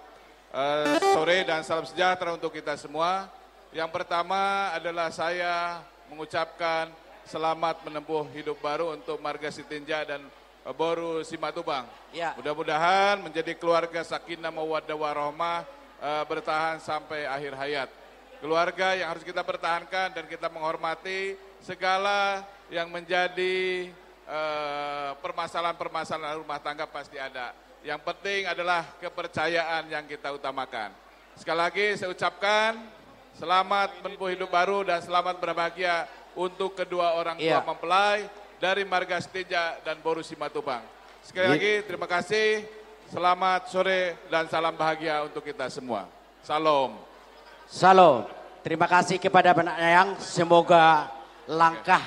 eh, sore dan salam sejahtera untuk kita semua. Yang pertama adalah saya mengucapkan selamat menempuh hidup baru untuk marga Sitinjak dan boru Simatupang. Ya. Mudah-mudahan menjadi keluarga sakinah mawaddah warahmah, eh, bertahan sampai akhir hayat. Keluarga yang harus kita pertahankan dan kita menghormati segala yang menjadi, eh, permasalahan-permasalahan rumah tangga pasti ada. Yang penting adalah kepercayaan yang kita utamakan. Sekali lagi saya ucapkan selamat menempuh hidup baru dan selamat berbahagia untuk kedua orang tua mempelai dari marga Sitinjak dan boru Simatupang. Sekali lagi terima kasih, selamat sore dan salam bahagia untuk kita semua. Salam. Salam. Terima kasih kepada Bang Nayang. Semoga langkah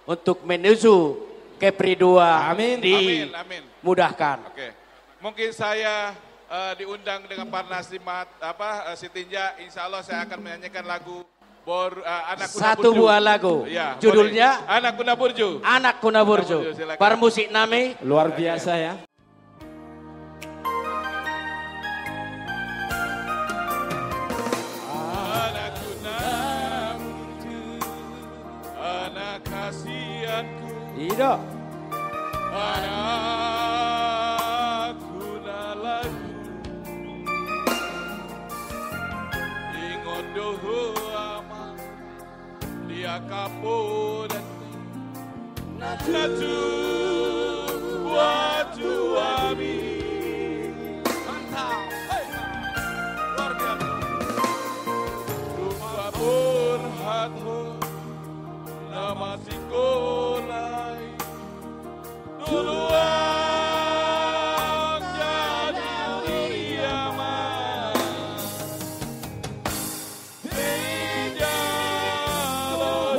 untuk menuju Kepri dua dimudahkan. Oke. Mungkin saya, eh, diundang dengan Parnas Simat-, apa, eh, Sitinjak, insya Allah saya akan menyanyikan lagu bor-, eh, Anak Kuda Burju. Satu buah lagu. Ya, judulnya? Boleh. Anak Kuda Burju. Anak Kuda Burju. Anak Kuda Burju, silakan. Parmusik nami. Luar biasa ya. Anak Kuda Burju. Anak kasihanku. Ido. Anakku na lagu. Ingot do ho ama, dia kapodan na tubu buat tu hami. Mantap. Hei. Luar biasa. Tupa borhat ho. Na masikola i. Tuluang jadi dia ma. Dijalo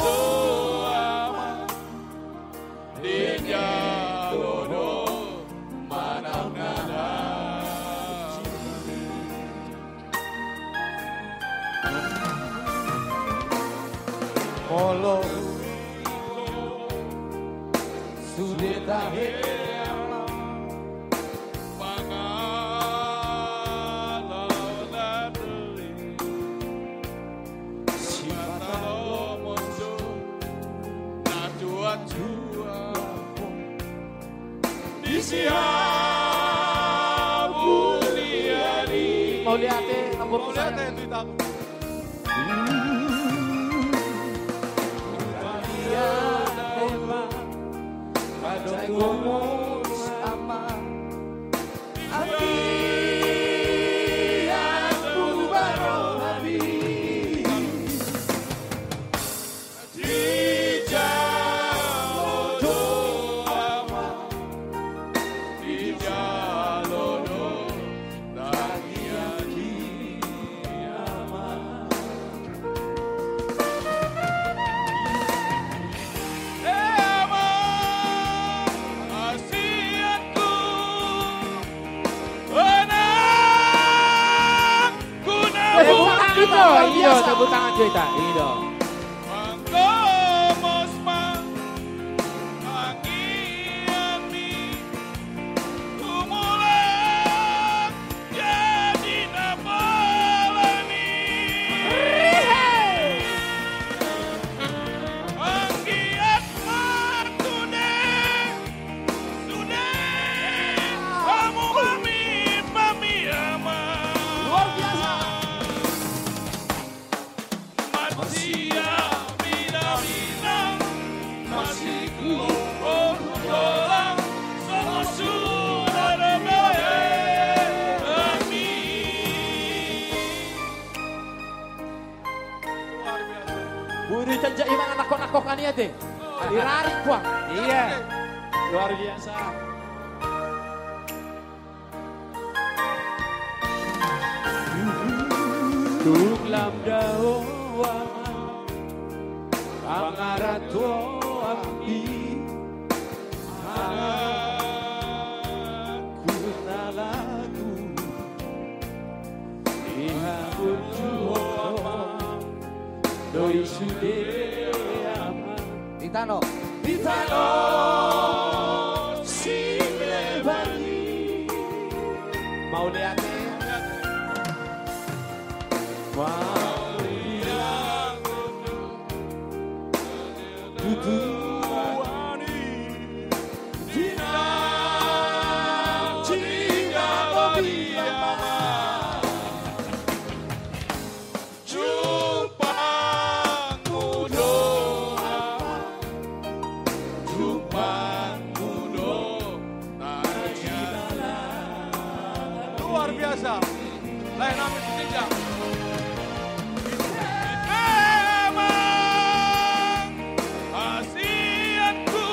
do ama. Olo. Sude tahe, Amang. Pangalala deli. Sipata lomo jo. Na tua-tua. Di siamun liali. Mauliate, ampun. Mauliate, tu ita. Mauliate, Amang. Amang. Anggiat tu baroa. Dijalo do, Amang, dijalo do tangiang i, Amang. Eh, Amang, hasianhu, anakhu na burju. Tepuk tangan, Dito. Iyo, tepuk tangan, Dito. Anggo mos ma tangiangmi, tumulak jadi na pola ni. Anggiat ma sude, sude hamu pami-pami, Amang. Luar biasa. Mansai minang-minang, mansai gogo tu tolang, songon suda na baen. Amin. Buri tenja iman anak kok, anak kok ania te. Dirarik, Bang. Iya. Luar biasa. Tung lam dao, Amang, pangarantoan i, anakhu na lagu, dihaburjuhon, Amang, do i sude, Amang. Di tano. Di tano sileban i. Mauliate. Mauliate. Tutu ani. Di na cinta badia. Jumpangmu do, Amang, jumpangmu do, na jinalahan. Luar biasa. Lae nami tu ginjang. Memang hasianhu,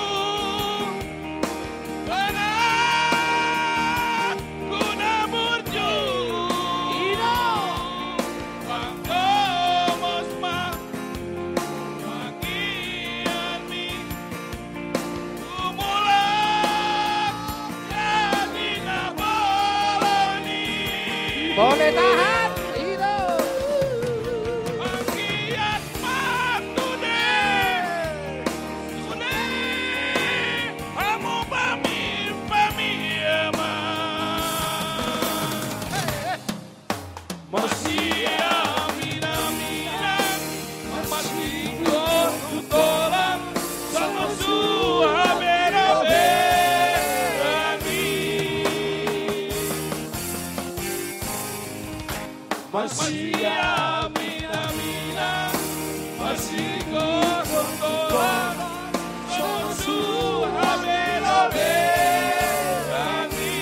anakhu na burju. Ido. Pangkomos ma tangiangmi, tumulak jadi na pola ni. Boleh tahan, Ido. Anggiat ma sude, sude hamu pami-pami, Amang. Mansai minang-minang, mansai gogo tu tolang, songon suhabelobean i. Mansai minang-minang, mansai gogo tu tolang, songon suhabelobean i.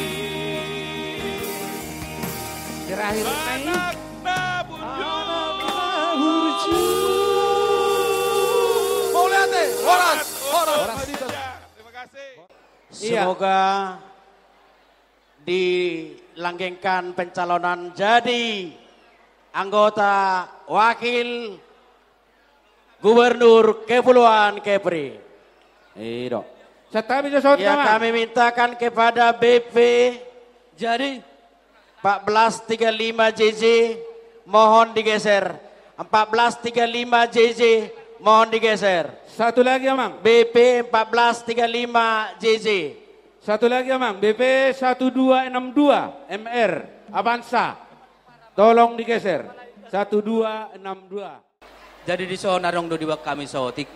Terakhir, Mai. Anak na burju. Anak na burju. Mauliate, horas, horas. Horas. Terima kasih. Iya. Semoga dilanggengkan pencalonan jadi anggota wakil Gubernur Kepulauan Kepri. Ido. Santabi jo saut. Ya, kami mintakan kepada B P. Jadi empat belas tiga lima J J, mohon digeser. Empat belas tiga lima J J, Mohon digeser. Satu lagi, Amang. B P empat belas tiga lima J J. Satu lagi, Amang. B P satu dua enam dua M R Avanza. Tolong digeser. Satu dua enam dua. Jadi dison adong do diboan hami saotik.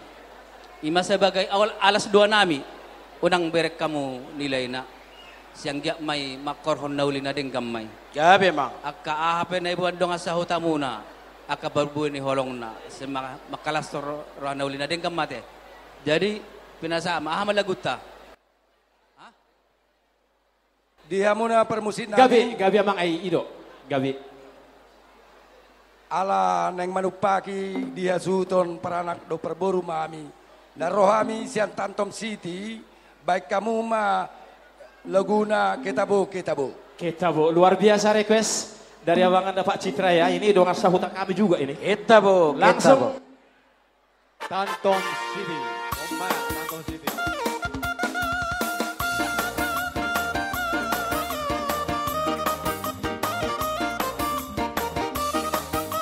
I ma sebagai awal alas dua nami, unang bereng hamu nilaina. Sian giat ma i mangkorhon na uli na denggan ma i. Gabe, Amang. Angka aha pe na iboan dongan sahutamuna, angka parbue ni holongna, sai ma-, mangkalas ro-, roha na uli na denggan ma ate. Jadi, pinasahat ma, aha ma lagunta? Hah? Di hamuna parmusik nami. Gabe, gabe, Amang, ai i do. Gabe. Ala naeng manumpahi di hasuhuton paranak dohot parboru ma hami, na ro hami sian Tantom City, baen hamu ma laguna Ketabo, Ketabo. Ketabo, luar biasa request dari abanganda Pak Citra ya. Ini dongan sahuta kami juga ini. Ketabo, Ketabo. Langsung. Tantom City. Oma, Tantom City.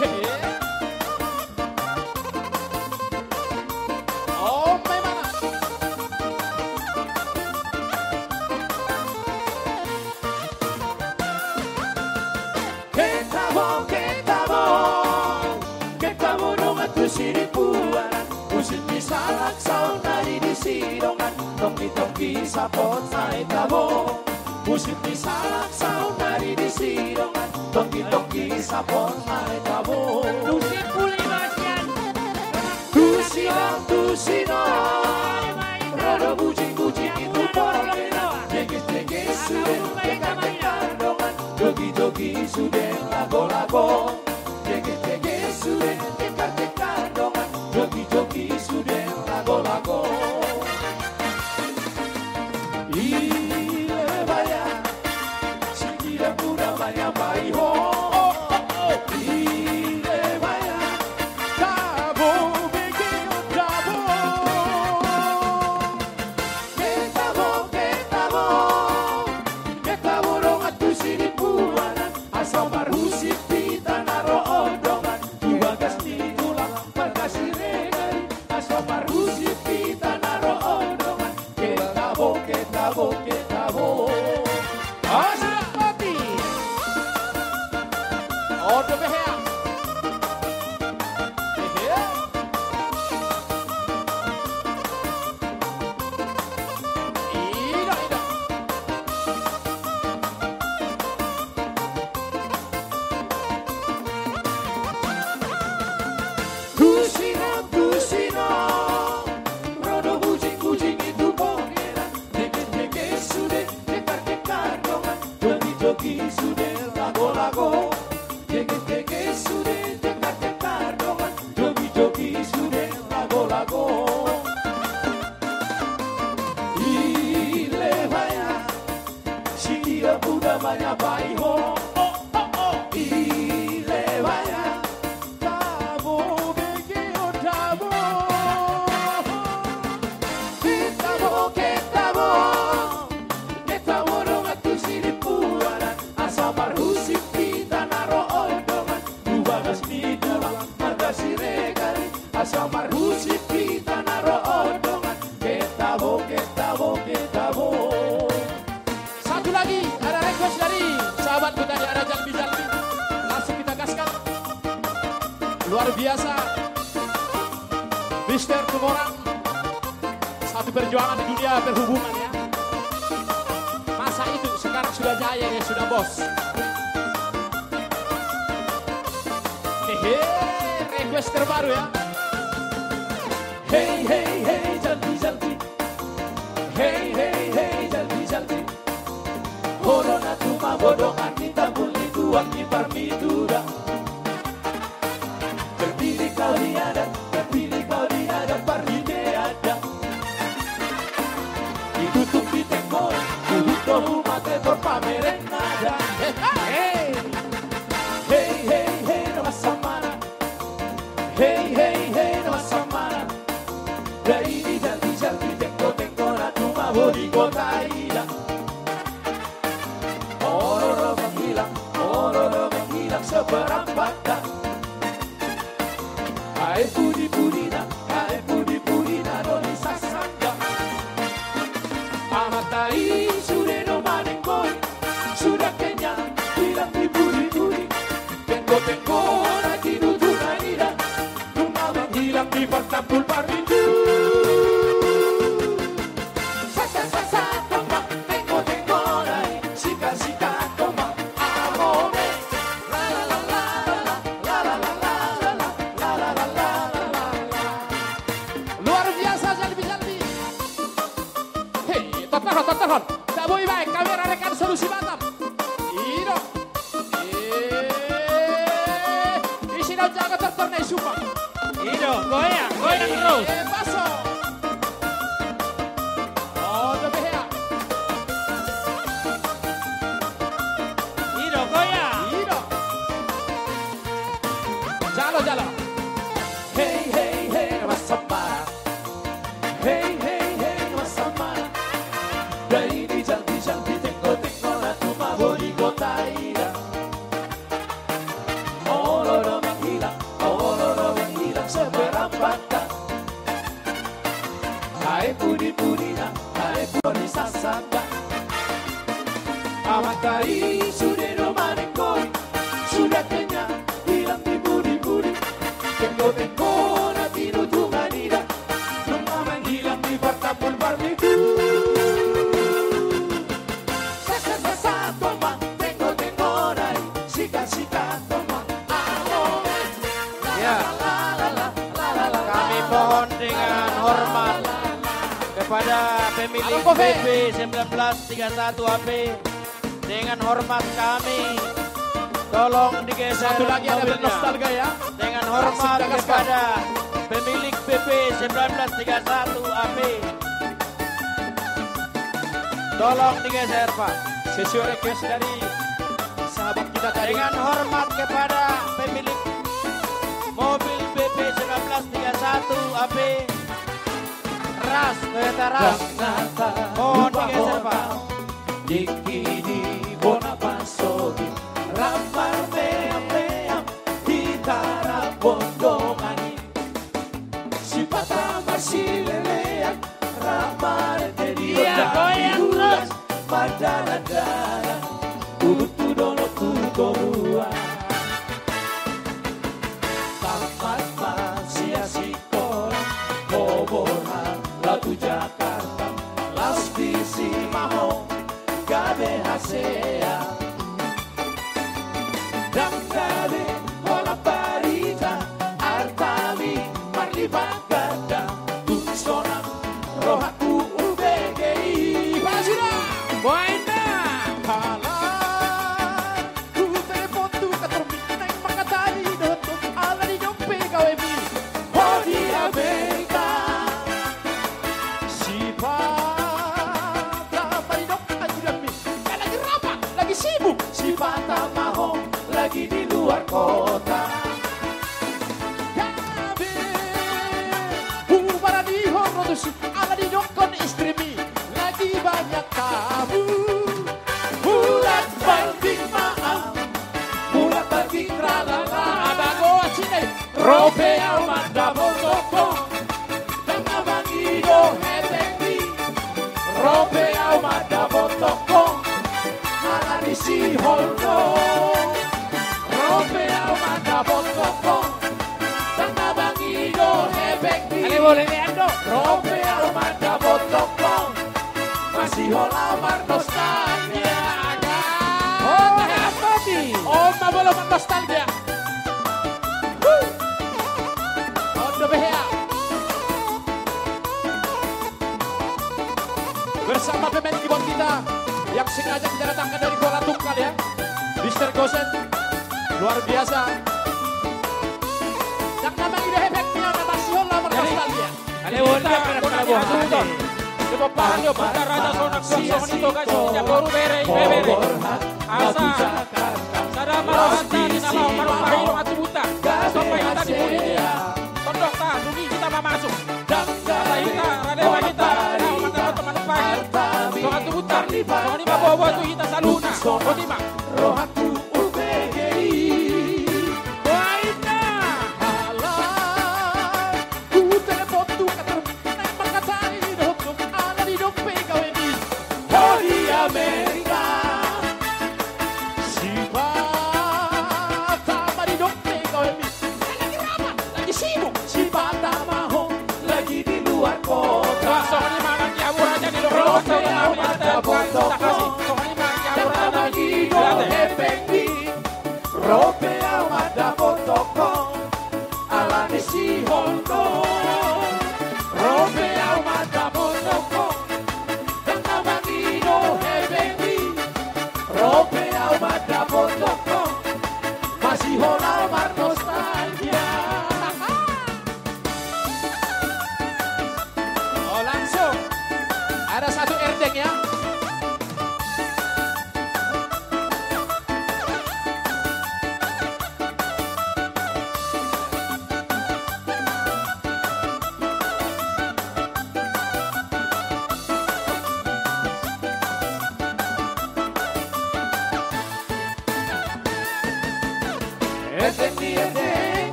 Hehe. Oma, mana? Ketabo, ketabo, ketabo dongan tu Sidimpuanan, musik ni sahalak saonari di sidongan, tonggi-tonggi sapot ma i tabo. Musik ni sahalak saonari di sidongan, tonggi-tonggi sapot ma i tabo. Musik puli basian. Tusi do, tusi do. Ro do bujing-bujing i tu portibi. Jeges-jeges sude, tekar-tekar dongan. Jogi-jogi sude, lago-lago. Jeges-jeges sude, tekar-tekar dongan. Jogi-jogi sude, lago-lago. Ile baya, singkir uda manyambai ho. Ile baya, tabo bege on tabo. Ketabo, ketabo, ketabo dongan tu Sidimpuanan, asa marhusip hita na ro on dongan, tu bagas ni tulang marga Siregar i. Asa marhusip hita na ro on dongan. Ketabo, ketabo, ketabo. Asa mati. Odo behea. Hehe. Ida, ida. Tusi do, tusi do. Ro do bujing-bujing i tu bontean. Jeges-jeges sude, tekar-tekar dongan. Jogi-jogi sude, lago-lago. Jeges-jeges sude, tekar-tekar dongan. Jogi-jogi sude, lago-lago. Ile baya, singkir uda manyambai ho. Ile baya, tabo bege on tabo. Ketabo, ketabo, ketabo dongan tu Sidimpuanan, asa marhusip hita na ro on dongan, tu bagas ni tulang marga Siregar i. Asa marhusip hita na ro on dongan. Ketabo, ketabo, ketabo. Satu lagi, ada request dari sahabatku tadi, ada Jalbi-Jalbi. Langsung kita gaskan. Luar biasa. Mister Tumorang. Satu perjuangan di dunia perhubungan, ya. Masa itu, sekarang sudah jaya, ya, sudah bos. Hehe, request terbaru, ya. Hei, hei, hei, Jalbi, Jalbi. Hei, hei, hei, Jalbi, Jalbi. Ho do na tumabo dongan ni tambul ni tuak ni parmituda. Terpilih kau di adat, terpilih kau di adat, parhite adat. Ditutup di tenggo, duduk do humatetor pamereng nada. Hei, hei. Hei, hei, hei, na mansamanan. Hei, hei, hei, na mansamanan. Dai di Jalbi, Jalbi, tenggo, tenggo na tumabo di kota ida. Olo do menghilang, olo do menghilang seperti Eh, baso. Oh, dope hea. I do, goyang. I do. Jalo, jalo. Hei, hei, hei, masa ma. Hei, hei, hei, masa ma. Dai di jal, di jal, di tenggo, tenggo, na tumabo di gota ida. Olo do manghilang, olo do manghilang seberang banta. Ae pudi-pudina, ae pudi sasanda. Amanta i sude do manenggori, sudah kenyang, hilang di pudi-pudi. Tenggo-tenggo na tinutungan ida. Nunga manghilang di partambul parlidu. Sasa-sasa toma, tenggo-tenggo nai, sika-sika toma. Amo. Ya. Kami mohon dengan hormat kepada pemilik B P sembilan belas tiga satu A P. Dengan hormat kami, tolong digeser mobilnya. Satu lagi ada bernostalgia, ya. Dengan hormat kepada pemilik B P sembilan belas tiga satu A P. Tolong digeser, Pak. Sesuai request dari sahabat kita tadi. Dengan hormat kepada pemilik mobil B P sembilan belas tiga satu A P. Ras, Toyota Ras. Mohon digeser, Pak. Dikini bona pasogi, ramar meam-meam, hita ra bondongan i. Sipata marsilelean, ramar jadi. Iya, goyang terus. Mardalan-dalan, ulun tu dolok tu toruan. Tamat ma sian sikola, hohom ma laho tu Jakarta, las visi ma ho gabe hasea. Ndang gabe holan barita, artami marlipat ganda, tung sonang rohangku hubege i. Pasida, baen ma. Halak, hutelepon tu kantormi, naeng mangkatai dohot ho, ala ni on pe gawemi. Ho di Amerika. Sipata ma didok anjuranmi. Kan lagi rapat, lagi sibuk. Sipata ma ho lagi di luar kota. Gabe hubaranihon ro tusi, ala didokkon istrimi, lagi banyak tamu. Bolak-balik ma au, bolak-balik tralala. Aba goa sini. Ro pe au mandapothon ho, ndang na mangido hepengmi. Ro pe au mandapothon ho, ala ni si Holdo. Ro pe au mandapothon ho, ndang na mangido hepengmi. Ale, boleh ni, Ando. Ro pe au mandapothon ho, masihola marnostalgia. Aga. Oh, Ando. On ma molo marnostalgia. Ondo be hea. Bersama pemain keyboard kita yang sengaja kita datangkan dari Kuala Tungkal, ya. Mister Gosen, luar biasa. Ndang na mangido hepengmi, na masihola marnostalgia. Jadi, Ale, on dia, pernah pernah buat. Di pomparan ni ompunta Raja Sonak, suang songon i tu gasing ni boru, bere, ibebere. Asa sada ma rohanta di na laho manumpahi dongan tubunta. Songon hita di pudi, tondongta, dung i hita mamasuk. Asa hita, rade ma hita, laho mandapothon, manumpahi dongan tubunta. Songon i ma boa-boa tu hita saluhutna. Boti ma. Rohangku hubege i. Baen ma. Halak, hutelepon tu kantormi, naeng mangkatai dohot ho, ala ni on pe gawemi. Ho di Amerika. Sipata ma didok pe gawemi. Lagi rapat, lagi sibuk. Sipata ma ho lagi di luar kota. Songon i ma nang di hamu raja ni dohot. Ro pe au mandapothon ho, ndang na mangido hepengmi. Ro pe au mandapothon ho, ala ni si Holdo. Ro pe au mandapothon ho, ndang na mangido hepengmi. Ro pe au mandapothon ho, masihola marnostalgia.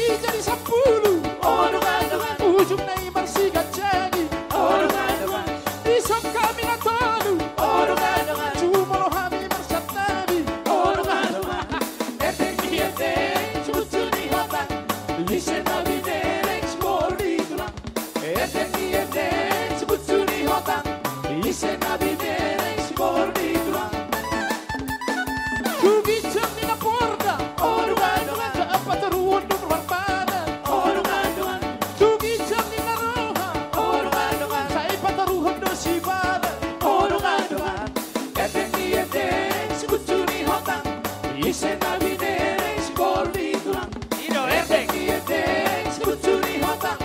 Jadi sampulu. O dongan-dongan. Ujungna i marsiganjani. O dongan-dongan. Dison hami na tolu. O dongan-dongan. Jumolo hami marsiat nami. O dongan-dongan. Eteng ni eteng, sibucu ni hotang. Ise na binereng, siboru ni tulang. Eteng ni eteng, sibucu ni hotang. Ise na binereng, siboru ni tulang. Tu ginjang ni na porda. O dongan-dongan. Jala patoruhon do parbanan. O dongan-dongan. Tu ginjang ni na roha. O dongan-dongan. Sai patoruhon do sibanan. O dongan-dongan. Eteng ni eteng, sibucu ni hotang. Ise na binereng, siboru ni tulang. I do, eteng ni eteng, sibucu ni hotang.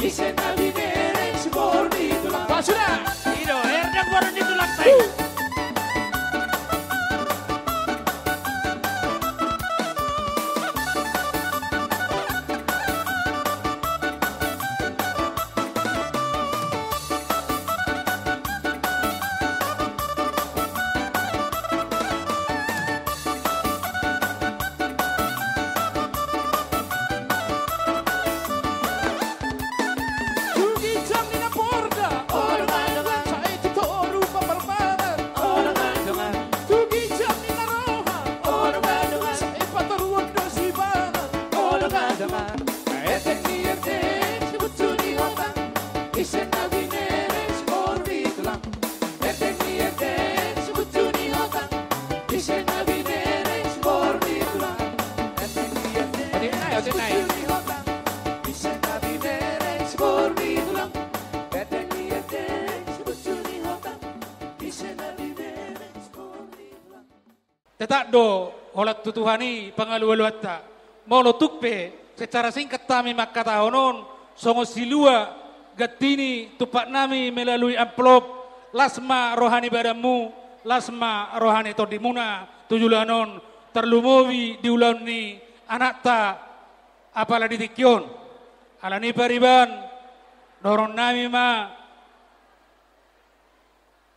Ise na binereng, siboru ni tulang. Bah, suda. I do, eteng boru ni tulang, tai. Tu ginjang ni na porda. O dongan-dongan. Sai tu toru parbanan. O dongan-dongan. Tu ginjang ni na roha. O dongan-dongan. Sai patoruhon do sibanan. O dongan-dongan. Eteng ni eteng, sibucu ni hotang. Ise na binereng, siboru ni tulang. Eteng ni eteng, sibucu ni hotang. Ise na binereng, siboru ni tulang. Eteng ni eteng, sibucu ni hotang. Ise na binereng, siboru ni tulang. Eteng ni eteng, sibucu ni hotang. Ise na binereng, siboru ni tulang. Tetap do holan tu Tuhan i pangalualuanta. Molo tung pe secara singkat hami mangkatahon on, songon silua ganti ni tumpaknami melalui amplop, las ma roha ni badanmu, las ma roha ni tondimuna tu joloan on, tarlumobi di ulaon ni anakta apala di tingki on. Alani pariban, dohononnami ma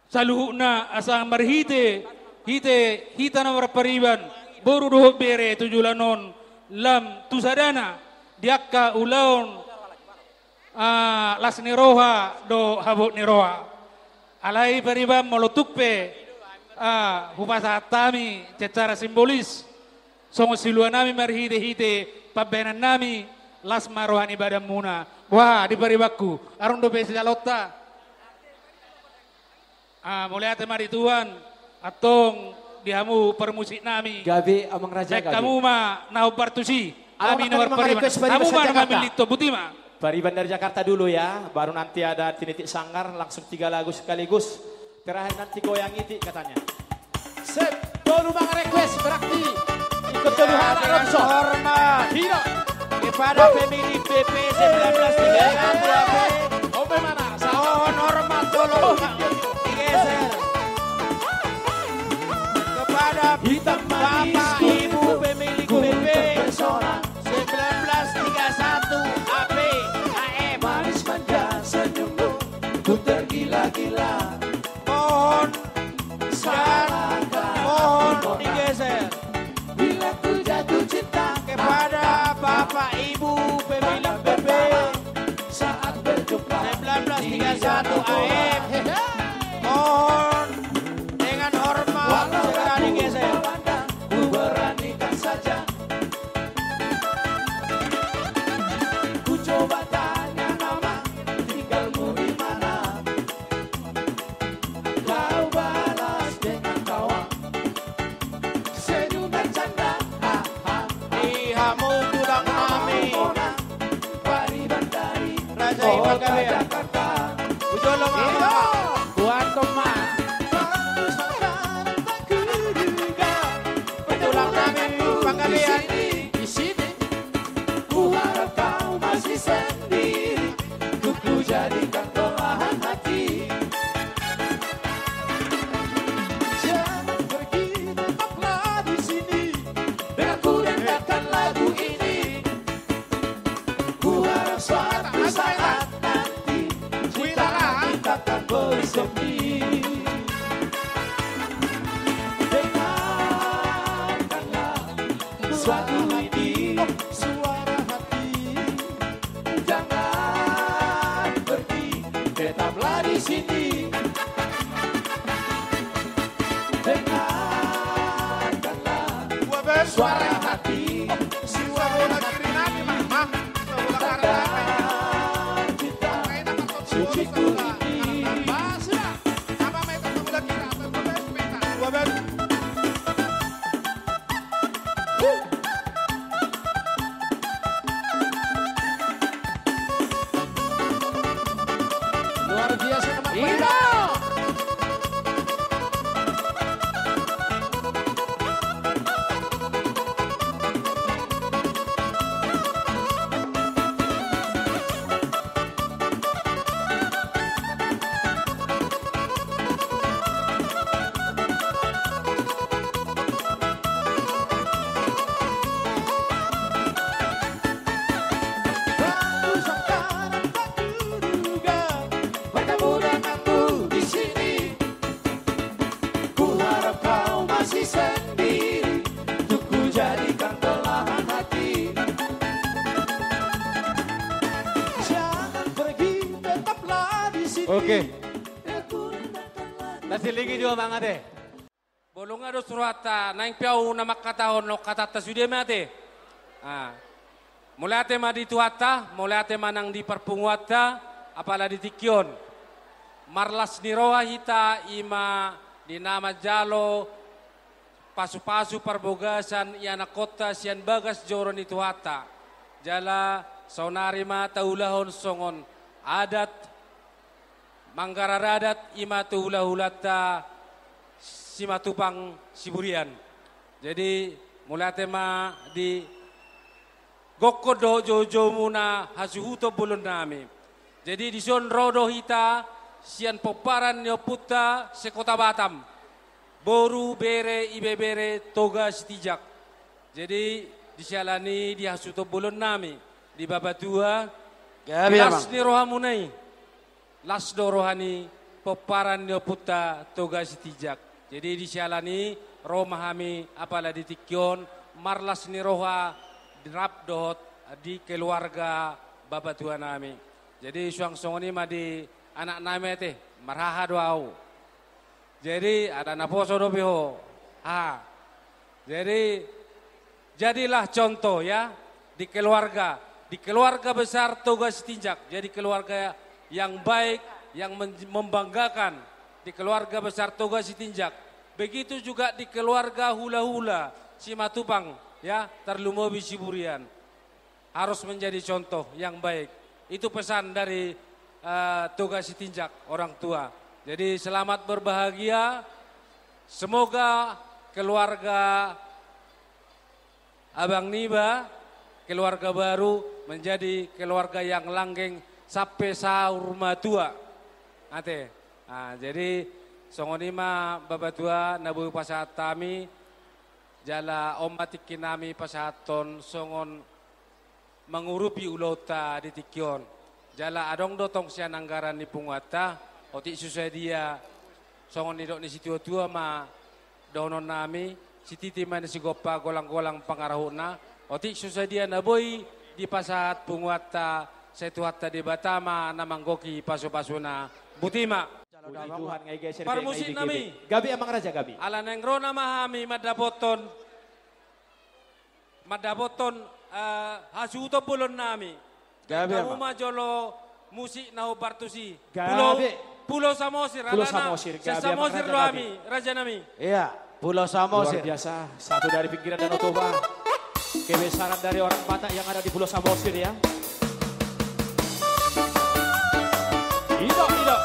saluhutna asa marhite hite hita na marpariban, boru dohot bere tu joloan on, lam tu sadana di angka ulaon, ah, las ni roha dohot habot ni roha. Alai pariban, molo tung pe, ah, hupasahat hami secara simbolis songon siluanami marhitehite pambahenannami, las ma roha ni badanmuna. Boha di paribanku, adong dope sialonta? Ah, mauliate ma di Tuhan, antong di hamu parmusiknami. Gabe, Amang Raja, gabe. Baen hamu ma na hombar tusi. Adong hami na marpariban, hamu ma na mamillit, botima. Pariban dari Jakarta dulu ya, baru nanti ada tinitik sanggar, langsung tiga lagu sekaligus. Terakhir nanti goyang itik katanya. Sip, tolu mangarequest berarti ikut tolu hana. Dengan hormat. Hina. Kepada pemilik B P sembilan belas tiga satu A P. Ope mana? Mohon hormat, tolong digeser. Kepada Bapak Ibu pemilik B P sembilan belas tiga satu A P A M. Manis manja senyummu, ku tergila-gila. Mohon, mohon digeser. Bila ku jatuh cinta kepada Bapak Ibu pemilik B P saat berjumpa sembilan belas tiga satu A M. Mohon dengan hormat segera digeser. Ku beranikan saja. Ku coba tanya nama, tinggalmu di mana? Kau balas dengan tawa, senyum dan canda, ha, ha, ha. Di hamu tulang nami. Pariban dari Raja i Panggabean. Jakarta. Ujolo ma. Iya. Buat toma. Tulang nami Panggabean. Di sini. Ku harap kau masih sendiri, ku, ku jadikan belahan hati. Jangan pergi, tetaplah di sini. Dengar ku dengarkan lagu ini. Ku harap suatu saat nanti Oke. Tasiligi jo, Amang, ate. Molo nga dos rohanta, naeng pe ahu na mangkatahon hatanta sude ma ate. Ah. Mauliate ma di Tuhanta, mauliate ma nang di parpunguanta, apala di tingki on. Marlas ni roha hita i ma di na manjalo pasupasu parbagason ianakkonta sian bagas joro ni Tuhanta. Jala saonari ma taulahon songon adat manggarar adat i ma tu hulahulanta Simatupang Siburian. Jadi, mauliate ma di gokhon dohot joujoumu na hasuhuton bolonnami. Jadi, dison ro do hita sian pomparan ni ompunta se-Kota Batam. Boru, bere, ibebere, Toga Sitinjak. Jadi, di siala ni i di hasuhuton bolonnami, di Bapatua, gabe, Amang, las ni rohamuna i. Las do roha ni pomparan ni ompunta Toga Sitinjak. Jadi, di siala ni i ro ma hami apala di tingki on marlas ni roha rap dohot di keluarga bapatuanami. Jadi, suang songon i ma di anaknami ate, marhaha do ahu. Jadi, ada naposo dope ho. Ha. Jadi, jadilah contoh, ya, di keluarga, di keluarga besar Toga Sitinjak. Jadi, keluarga yang baik, yang men-, membanggakan di keluarga besar Toga Sitinjak. Begitu juga di keluarga hulahula Simatupang, ya, tarlumobi Siburian. Harus menjadi contoh yang baik. Itu pesan dari, eh, Toga Sitinjak, orang tua. Jadi, selamat berbahagia. Semoga keluarga abang niba, keluarga baru, menjadi keluarga yang langgeng sampe saur matua. Ate. Ah, jadi, songon i ma, Bapatua, na boi pasahat hami, jala on ma tingkinami pasahathon songon mangurupi ulaonta di tingki on. Jala adong do tong sian anggaran ni punguanta, otik so sadia, songon nidok ni situatua ma dohononnami, sititi ma na sigompa, golanggolang pangarahutna, otik so sadia na boi dipasahat punguanta, sai Tuhanta Debata ma na manggohi pasupasuna. Boti ma. Puji Tuhan, ngai geser. Parmusiknami. Gabe, Amang Raja, gabe. Ala naeng ro nama hami mandapothon mandapothon, eh, hasuhuton bolonnami. Gabe, Amang. Hamu ma jolo musik na hombar tusi. Gabe. Pulo, Pulo Samosir, Pulo Samosir, gabe, Amang Raja, gabe. Pulo Samosir do hami, rajanami. Iya, Pulo Samosir. Luar biasa, satu dari pinggiran Danau Toba. Kebesaran dari orang Batak yang ada di Pulo Samosir, ya. Ido, ido.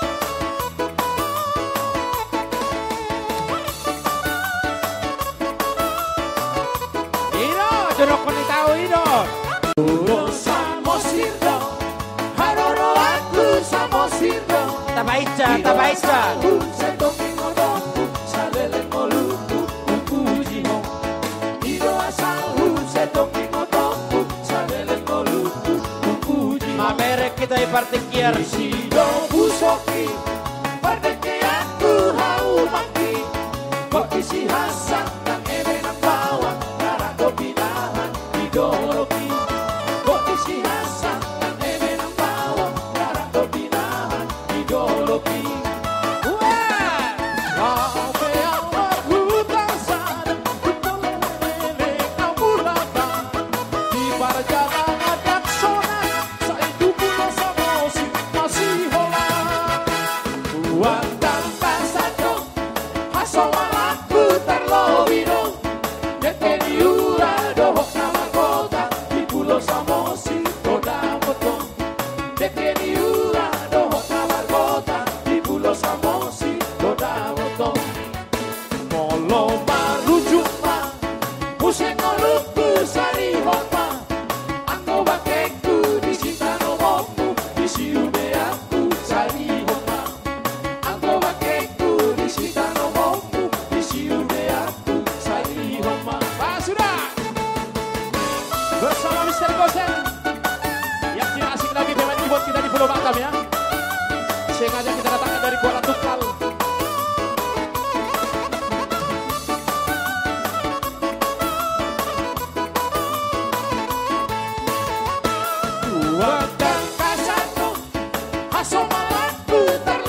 Ido, jorokkon ni tau, ido. Pulo Samosir do, haroroanku Samosir do. Tapainsa, tapainsa. Ido asalhu, sai tongkin odomu, saleleng ngolungku, hupuji ho. Ido asalhu, sai tongkin odomu, saleleng ngolungku, hupuji ho. Mamereng hita di partingkian. Disi do husongki, pardengkeanku haumangki. Gok disi hansan nang eme nang bawang, na rap dohot pinahan di dolokki. Gok disi hansan nang eme nang bawang, na rap dohot pinahan di dolokki. Ue! Lape au marhutang sada, hutang leleng au mulak. Di parjalanan daksonan, sai tu Pulo Samosir masiholan. Huandang pasahat hasomalanku tarlobi do. Dengke ni ura dohot na margota di Pulo Samosir do dapothon. Dengke ni ura dohot na margota di Pulo Samosir do dapothon. Molo marujung ma muse ngolungku, salihon ma anggo bangkengku disi tanomonmu, disi ubeanku, salihon ma anggo bangkengku disi tanomonmu, disi ubeanku, salihon ma. Bah, sudah. Bersama Mister Gosen, yang tidak asing lagi, pemain keyboard kita di Pulau Batam, ya. Sengaja kita datangkan dari Kuala Tungkal. Huandang pasahat, hasomalanku tar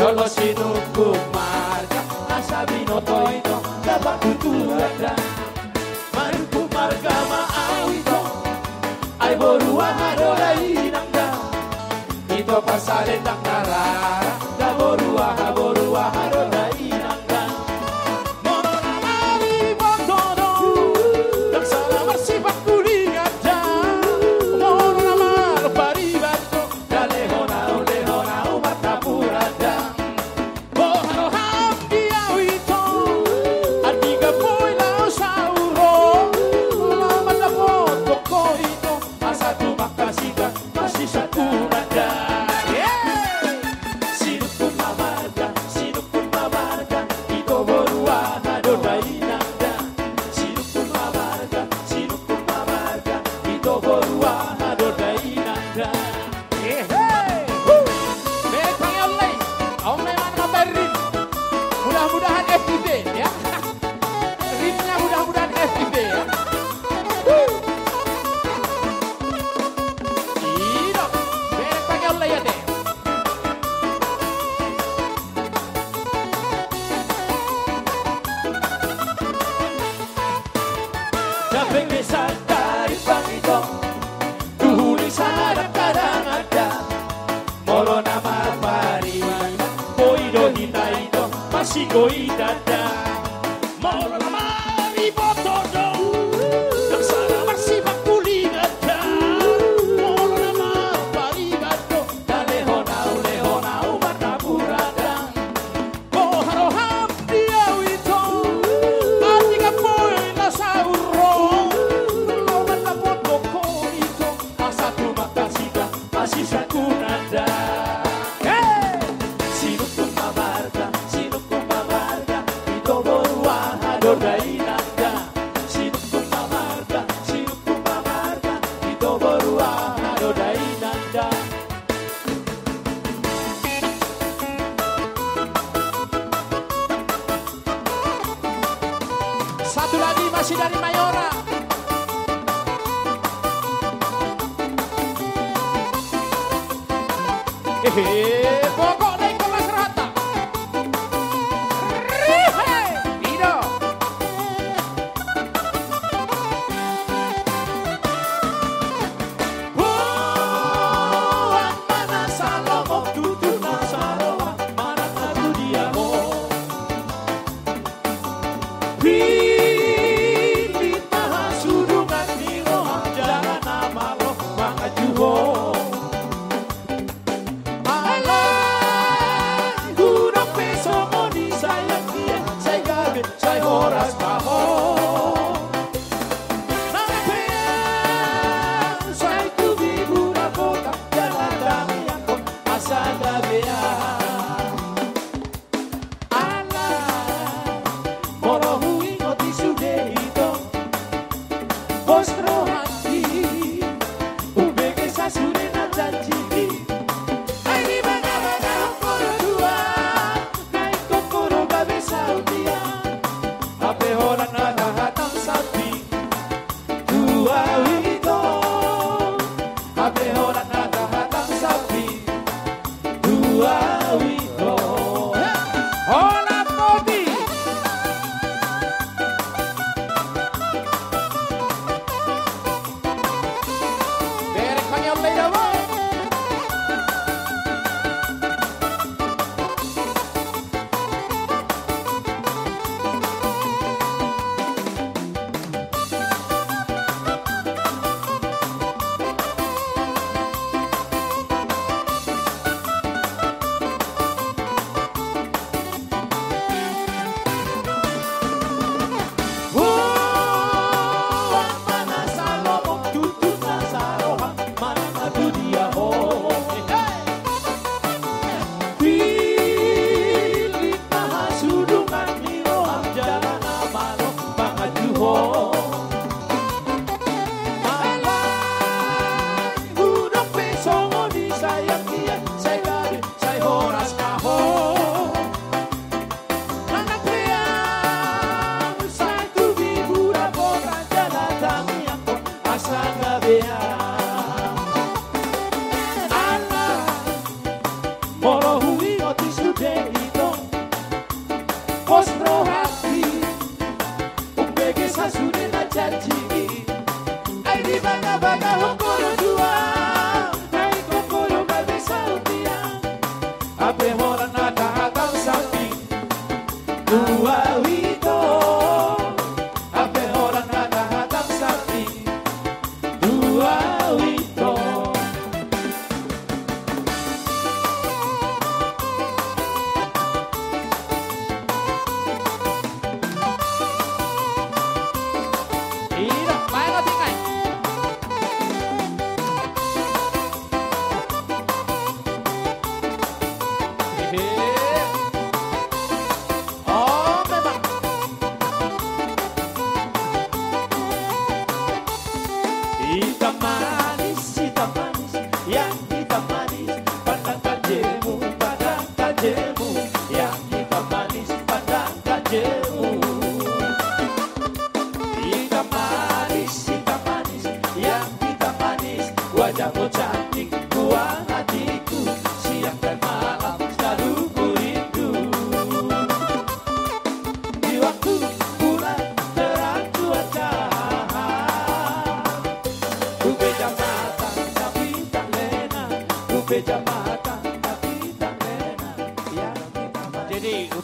Olo sinungkun marga, asa binoto ito, dapat tutu ada. Manungkun marga ma au ito, ai boru aha do da inang da. Ito pasalendang na rara, da boru aha, boru aha do da inang da. Molo na mariboto do, ndang sala marsipangkulingan da. Molo na marpariban do, da lehon au, lehon au martapura da. Boha roham di au ito, andigan boi laho saur ro, laho mandapot ho ito, asa tumangkas hita masisangkunan da. Sinungkun ma marga, sinungkun ma marga, ito boru aha do da inang da. Sinungkun ma marga, sinungkun ma marga, ito boru aha do da inang da. Ehe. Huh. Bereng pangeon lai. Aung na emang na bereng. Mudah-mudahan F T V, ya. Ritnya mudah-mudahan F T V, ya. Huh. Ino. Bereng pangeon lai ate. Dapek ni sandari pangito, tu huli sada kadang ada. Molo na marpariban, boi do hita ito, masigo ita da. Molo na mariboto do, ndang sala marsipangkulingan da. Molo na marpariban do, da lehon au, lehon au martapura da. Boha roham di au ito, andigan boi laho saur ro, laho mandapot ho ito, asa tumangkas hita masisangkunan da. He! Sinungkun ma marga, sinungkun ma marga, ito boru aha do da inang da. Sinungkun ma marga, sinungkun ma marga, ito boru aha do da inang da. Satu lagi masih dari Mayora. Hehe, pokokna ingkon las rohanta. Rihe, ido. Boan ma na salomok tutu na saroha manang na tu dia ho. Pillit ma hasudungan ni roham jala na malo manganju ho. Ala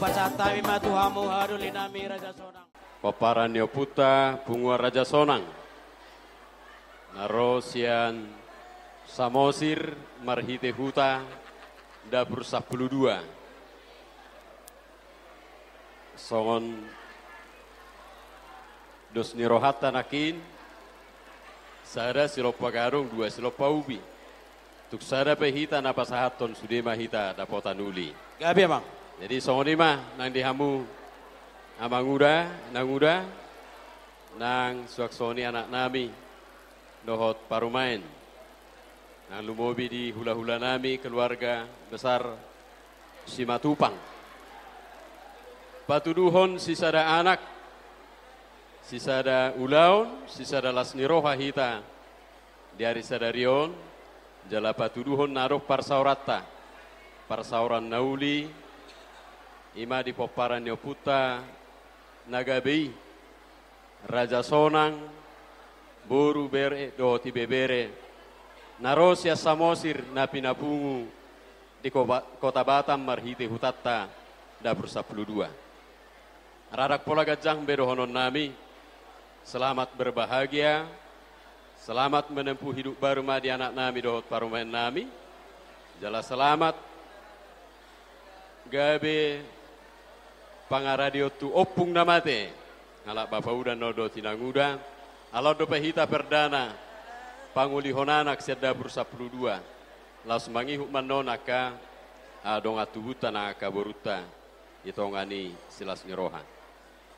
Pasahat hami ma tu hamu haha doli nami Raja Sonang. Pomparan ni ompunta Punguan Raja Sonang na ro sian Samosir marhite huta Dapur Sampulu Dua. Songon dos ni rohanta nangkin, sada silompa gadong, dua silompa ubi. Tung sada pe hita na pasahathon, sude ma hita dapotan uli. Gabe, Amang. Jadi songon i ma nang di hamu amanguda, nanguda, nang suang songon i anak nami dohot parumaen, nang lumobi di hulahula nami keluarga besar Simatupang. Patuduhon sisada anak, sisada ulaon, sisada las ni roha hita di ari sadari on, jala patuduhon na adong parsaoranta, parsaoran na uli, i ma di pomparan ni ompunta na gabe i, Raja Sonang, boru, bere dohot ibebere na ro sian Samosir na pinapungu di Koba-, Kota Batam marhite hutanta Dapur Sampulu Dua. Rada pola ganjang be dohonon nami. Selamat berbahagia. Selamat menempuh hidup baru ma di anak nami dohot parumaen nami. Jala selamat gabe pangaradeon tu ompung na mate, halak bapauda on dohot inanguda. Ala on dope hita perdana pangolihon anak sian Dapur Sampulu Dua. Laos mangihut ma annon angka, ah, dongan tubunta nang angka borunta di tonga ni silas ni roha.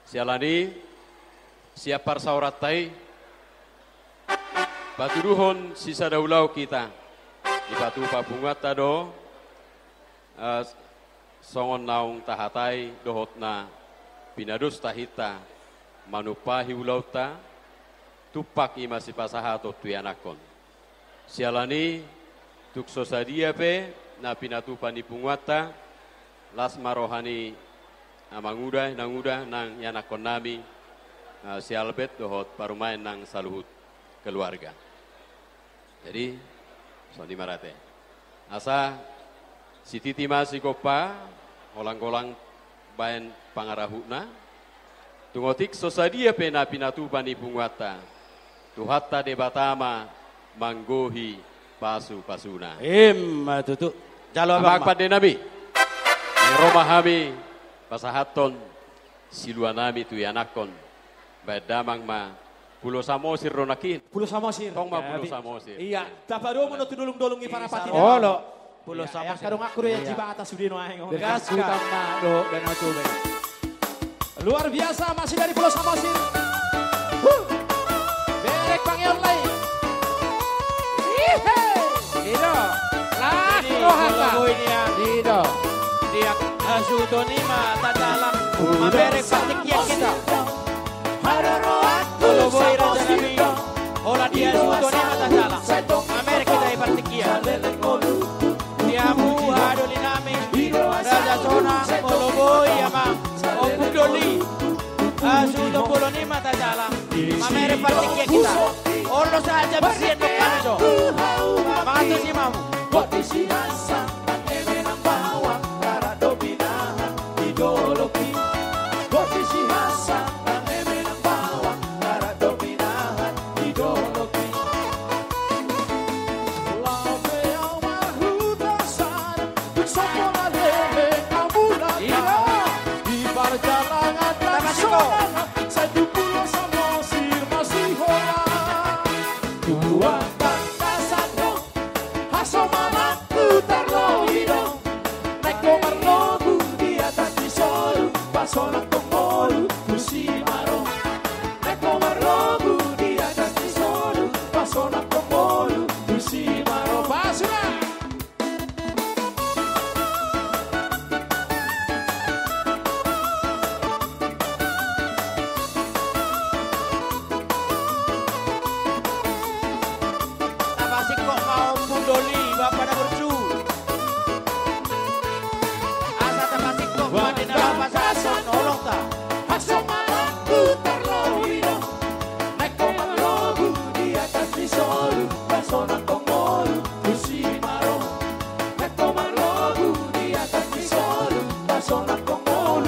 Siala ni i, sian parsaoranta i, patuduhon sisada ulaon hita. Dipatupa punguanta do, eh, songon naung tahatai dohot na pinados tahinta manumpahi ulaonta, tumpak i ma sipasahaton tu ianakhon. Siala ni i, tung so sadia pe na pinatupa ni punguanta, las ma roha ni amanguda, inanguda, nang ianakhon nami, eh, si Albert dohot parumaen nang saluhut keluarga. Jadi, songon i ma rade. Asa sititi ma sigompa, holang-holang baen pangarahutna. Tung otik so sadia pe na pinatupa ni punguanta, Tuhanta Debata ma manggohi pasu-pasuna. Ima tutu. Jalo, Amang, Amang, ma. Pande nami. Ro ma hami pasahathon silua nami tu ianakhon. Baen damang ma Pulo Samosir do nangkin. Pulo Samosir. Tong ma Pulo Samosir. Iya, tapadomu do tu dolung-dolung i, Parapati. Olo. Pulo Samosir. Iya, angka donganku do i, Jibata sude nuaeng on. Gas, gas. Huta ma do Danau Toba. Luar biasa, masih dari Pulo Samosir. Huh. Berek pangeon lai. Ihe. Ido. Las rohanta. Ido. Dia, eh, suhuton i ma tajalang. Mamereng partingkian hita. Molo boi raja nami, holan dia suhuton i ma tajalang. Mamereng hita i partingkian. Di hamu haha doli nami, Raja Sonang, molo boi, Amang, Ompu Doli. Ah, suhuton bolon i ma tajalang. Mamereng partingkian hita. Olo saja bersihin do kami so. Mangantusi ma hamu. Di parjalangan na sonang, sai tu Pulo Samosir masihol. Tuan tanda sandok. Hasomalangku tarlobi do. Naeng ho marlobu di atas ni solu, pasonang ho molu tu Simarong. Naeng ho marlobu di atas ni solu, pasonang ho molu tu Simarong. Pasu ma. Tapasingkop ma Ompu Doli, bapa na burju. Asa tapasingkop ma di na laho pasahathon holongta. Hasomalangku tarlobi do. Naeng ho marlobu di atas ni solu, pasonang ho molu tu Simarong. Naeng ho marlobu di atas ni solu, pasonang ho molu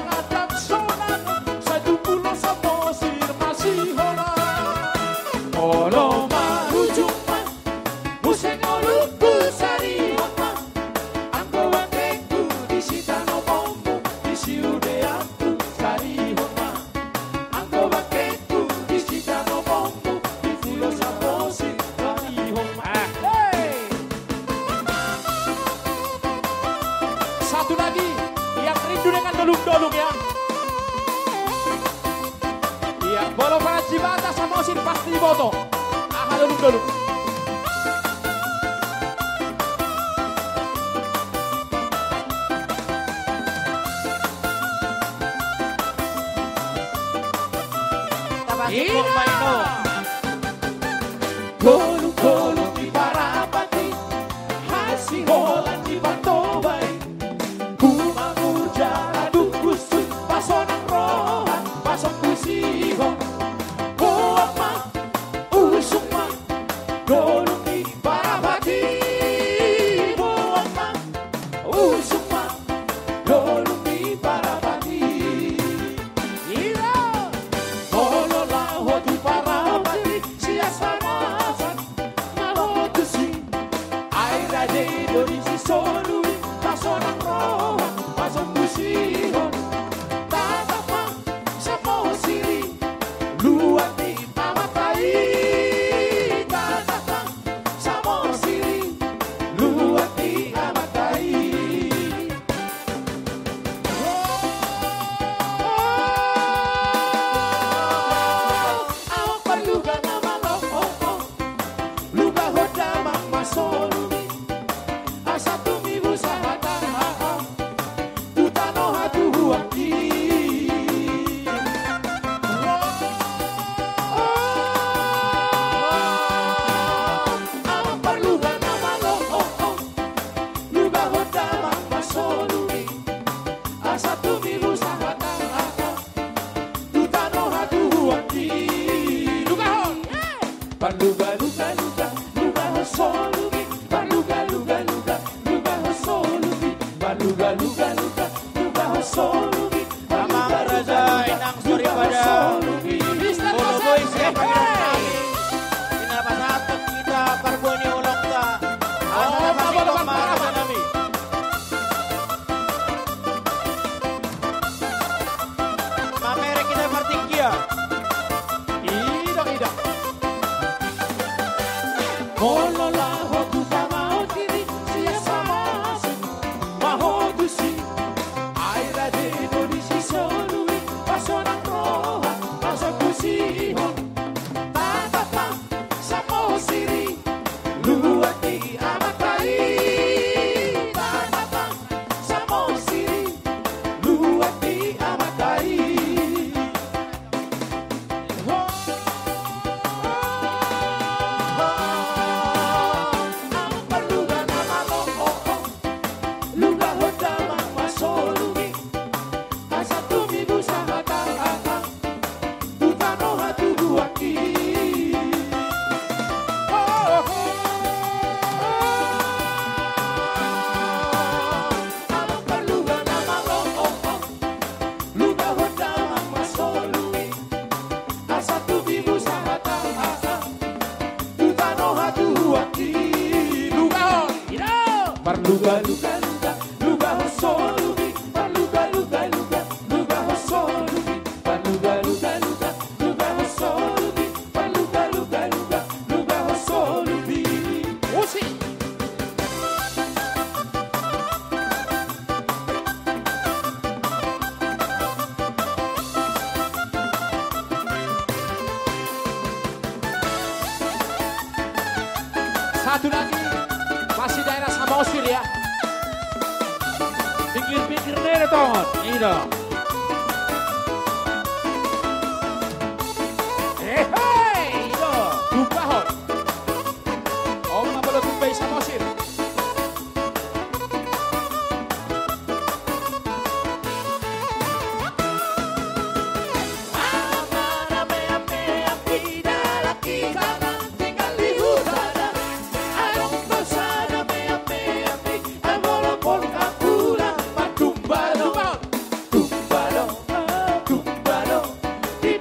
Adam sonang, sai tubu lo Samosir masiholan. Olo ma, ujung ma, muse ngolungku sarihon ma. Anggo bangkengku disi tanomonmu, disi udeanku sarihon ma. Anggo bangkengku disi tanomonmu, di Pulo Samosir sarihon ma. Ah, hei! Satu lagi, yang rindu dengan dolung-dolung, ya. Iya, molo Pangan Jibata Samosir pasti diboto. Aha dolung-dolung. Iya. Dolung-dolung di Parapati, hasiholan di Partoba i. Huma murja adong gustu, pasonang roha, pasombu sihon. Boan ma, usung ma, dolung di Parapati. Boan ma, usung ma, dolung di Parapati. Ira. Molo laho tu Parapati, sian Sanasan, laho tusi. Ai rade do disi solu i, pasonang roha, pasombu sihon. Tatap ma, Samosir i, luat ni amanta i. Tatap ma, Samosir i, luat ni amanta i. Amang Parluga na malo, oh, oh. Lugahon damang ma solu i, asa tumibu sahata, ah, ah. Tu tano hatubuan i. Oh, Amang Parluga na malo, oh, oh. Lugahon damang ma solu i, asa tumibu sahata, ah, ah. Tu tano hatubuan i. Lugahon. Parluga, luga, luga, lugahon solu i. Parluga, luga, luga, lugahon solu i. Parluga, luga, luga, lugahon solu i. Amang raja, inang soripada, Polo Boys, ya, pagi hari ini. Pinapasahat hita parbue ni holongta. Asa tama sintong ma raja nami. Mamereng hita partingkian. Ida, ida. Molo laho tu tama on i, sian Samosir laho tusi. Ai rade do disi solu i, pasonang roha, pasombu sihon. Tatap ma, Samosir i, luat ni amanta i. Tatap ma, Samosir i, luat ni amanta i. Amang Parluga na malo, oh, oh. Lugahon damang ma solu i, asa tumibu sahata, ah, ah. Tu tano hatubuan i. Oh, oh, oh. Amang Parluga na malo, oh, oh. Lugahon damang ma solu i, asa tumibu sahata, ah, ah. Tu tano hatubuan i. Lugahon. Ira. Parluga, luga, luga, lugahon solu i. Parluga, luga, luga, lugahon solu i. Parluga, luga, luga, lugahon solu i. Parluga, luga, luga, lugahon solu i. Musik. Satu lagi, masih daerah Samosir, ya. Pinggir-pinggir nai do tongon, i do. Hehe, i do. Tumbahon. Om, apa lo tumbai Samosir?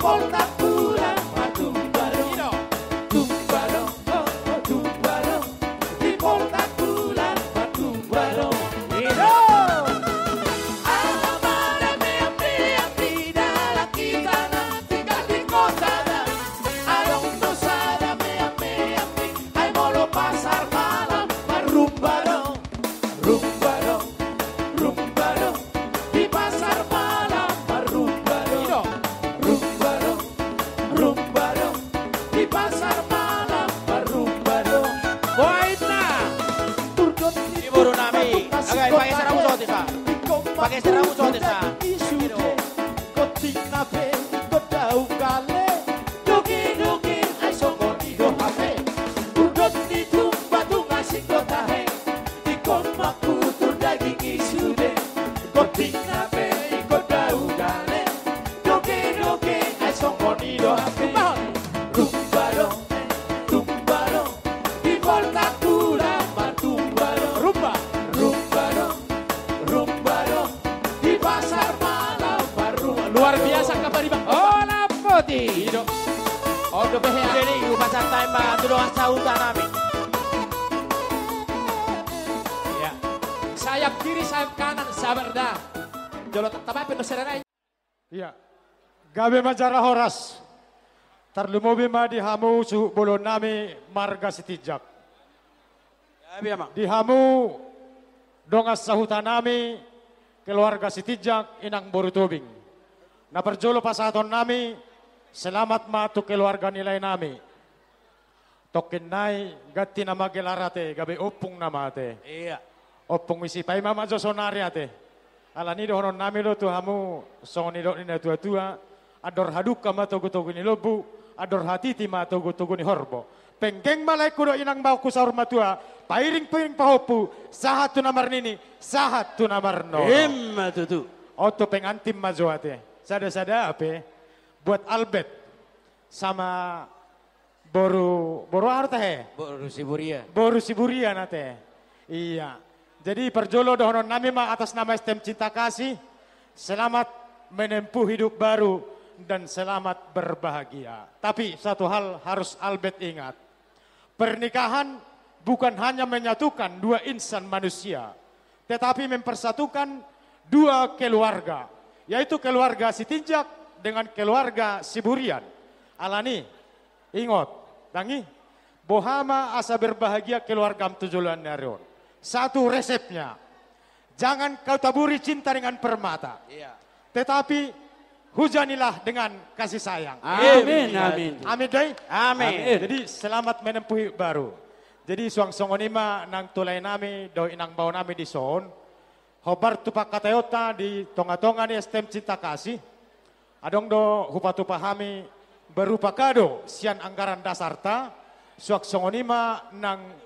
Poltak bulan martumba do. Tumba do, oh, oh, tumba do. Di poltak bulan martumba do. Aha ma dame-dame di dalan hita na tinggal di kota da. Adong do sada dame-dame, ai molo pasar malam marrumba do. Rumba do, rumba do, di pasar malam marrumba do. Rumba do, rumba do, di pasar malam marrumba do. Boina. Di boru nami. Agai, pakai sarabu sote sa. Pakai sarabu sote sa. Gondang na pe ingkon dao gale. Doge-doge ai songon i do hape. Urdot ni tumba tung asing do tahe. Ingkon mangkutur daging i sude. Gondang na pe ingkon dao gale. Doge-doge ai songon i do hape. Rumba do, rumba do. Di poltak bulan martumba do. Rumba. Rumba do, rumba do. Di pasar malam marrumba do. Luar biasa kabar i, Bang. Hola poti. Ido. Ondo behe ade ni upacara taima tu dongan sahuta nami. Ya. Sayap kiri, sayap kanan, sabar da. Jolo tatabapen do sada nai. Iya. Gabe ma jala horas. Tarlumobi ma di hamu suhut bolon nami marga Sitinjak. Gabe, Amang. Di hamu dongan sahuta nami keluarga Sitinjak, inang boru Tobing. Na parjolo pasahaton nami, selamat ma tu keluarga ni lae nami. Tongkin nai ganti nama gelar ate, gabe ompung nama ate. Iya. Ompung isi paima ma jo sonari ate. Alani dohonon nami do tu hamu, songon nidok ni na tua-tua, andor hadungka ma togu-togu ni lombu, andor hatiti ma togu-togu ni horbo. Penggeng ma laengku dohot inang baoku saur matua, pairing-pairing pahompu, sahat tu na marnini, sahat tu na marnono. Ima tutu. On tu pengantin ma jo ate. Sada-sada pe, buat Albert sama boru, boru aha do tahe? Boru Siburian. Boru Siburian ate. Iya. Jadi parjolo dohonon nami ma atas nama S T M Cinta Kasih, selamat menempuh hidup baru dan selamat berbahagia. Tapi satu hal harus Albert ingat. Pernikahan bukan hanya menyatukan dua insan manusia, tetapi mempersatukan dua keluarga, yaitu keluarga Sitinjak dengan keluarga Siburian. Alani, ingot, tangi, boha ma asa berbahagia keluargam tu joloan ni ari on. Satu resepnya, jangan kau taburi cinta dengan permata. Iya. Tetapi hujanilah dengan kasih sayang. Amin, amin. Amin, dai. Amin. Amin. Jadi selamat menempuh hidup baru. Jadi suang songon i ma nang tu lae nami dohot inang bao nami dison. Hombar tu pangkataionta di tonga-tonga ni S T M Cinta Kasih. Adong do hupatupa hami berupa kado sian anggaran dasarta, suang songon i ma nang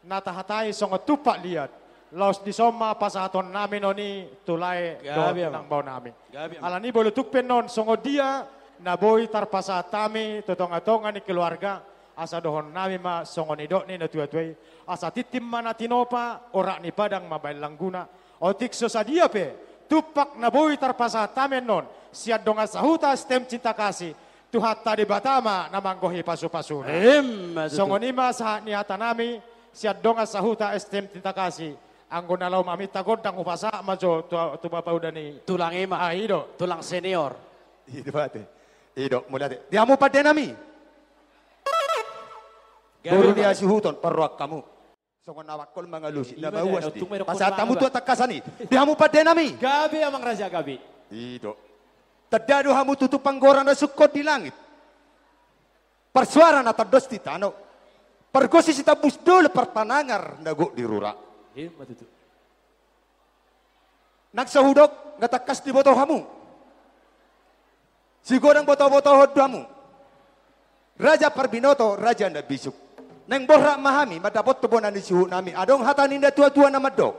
na tahatai songon tumpak liat, laos dison ma pasahaton nami non i tu lae dohot nang bao nami. Gabe, Amang. Alani molo tung pe non songon dia na boi tarpasahat hami tu tonga-tonga ni keluarga, asa dohonon nami ma songon nidok ni na tua-tua i, asa tintin ma na tinopa, orak ni padang ma baen langguna. Otik so sadia pe tumpak na boi tarpasahat hami annon sian dongan sahuta S T M Cinta Kasih, Tuhanta Debata ma na manggohi pasu-pasuna. Ima tutu. Songon i ma sahat ni hata nami sian dongan sahuta S T M Cinta Kasih. Anggo na laho maminta gondang hupasahat ma jo tu, tu bapa uda ni tulang i ma. Ah, i do. Tulang senior. I do ate. I do, mauliate. Di hamu pande nami. Gabe, Amang. Boru ni hasuhuton, parrohahon hamu. Songon na bangkol mangalusi, na mauas di. Pasahat hamu tu hatangkasan i. Di hamu pande nami. Gabe, Amang Raja, gabe. I do. Tanda do hamu tutu panggora na sungkot di langit. Parsuara na tandos di tano. Pargonsi sitambus dolok, parpanangar na gok di rura. Ima tutu. Nang so hudok, nga tangkas diboto hamu. Sigodang boto-botohon do hamu. Raja parbinoto, raja na bisuk. Naeng borhat ma hami mandapothon bona ni suhut nami. Adong hata ni na tua-tua na mandok.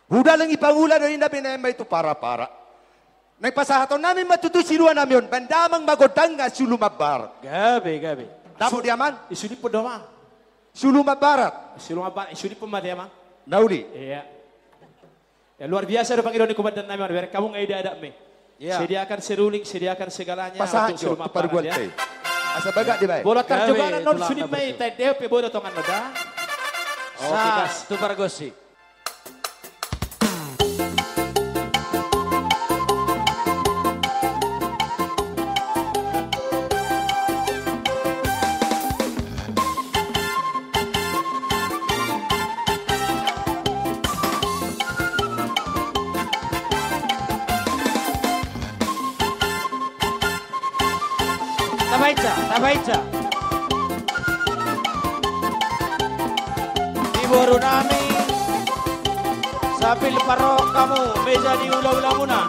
Hudalung i pangula do i na binaen ma i tu para-para. Naeng pasahaton nami ma tutu silua nami on, baen damang ma gondangna sulu mambarat. Gabe, gabe. Dapot dia, Amang? Isulipon do, Amang. Sulu mambarat. Sulu mambarat, isulipon ma dia, Amang. Na uli. Iya. Ya, luar biasa do pangidoan ni komandan nami on, bereng hamu nga ida adat me. Iya. Sediakan seruling, sediakan segalanya. Pasahat untuk jo, seluruh tu pargual parade, ya. Asa bagak dibaen. Bola tarjogalan on sude ma i, taendehon pe boi do tongan on da. Oke, gas. Tu pargonsi. Tabaen sa, tabaen sa. Di boru nami, sambil parrohahon hamu meja ni hulahulamuna,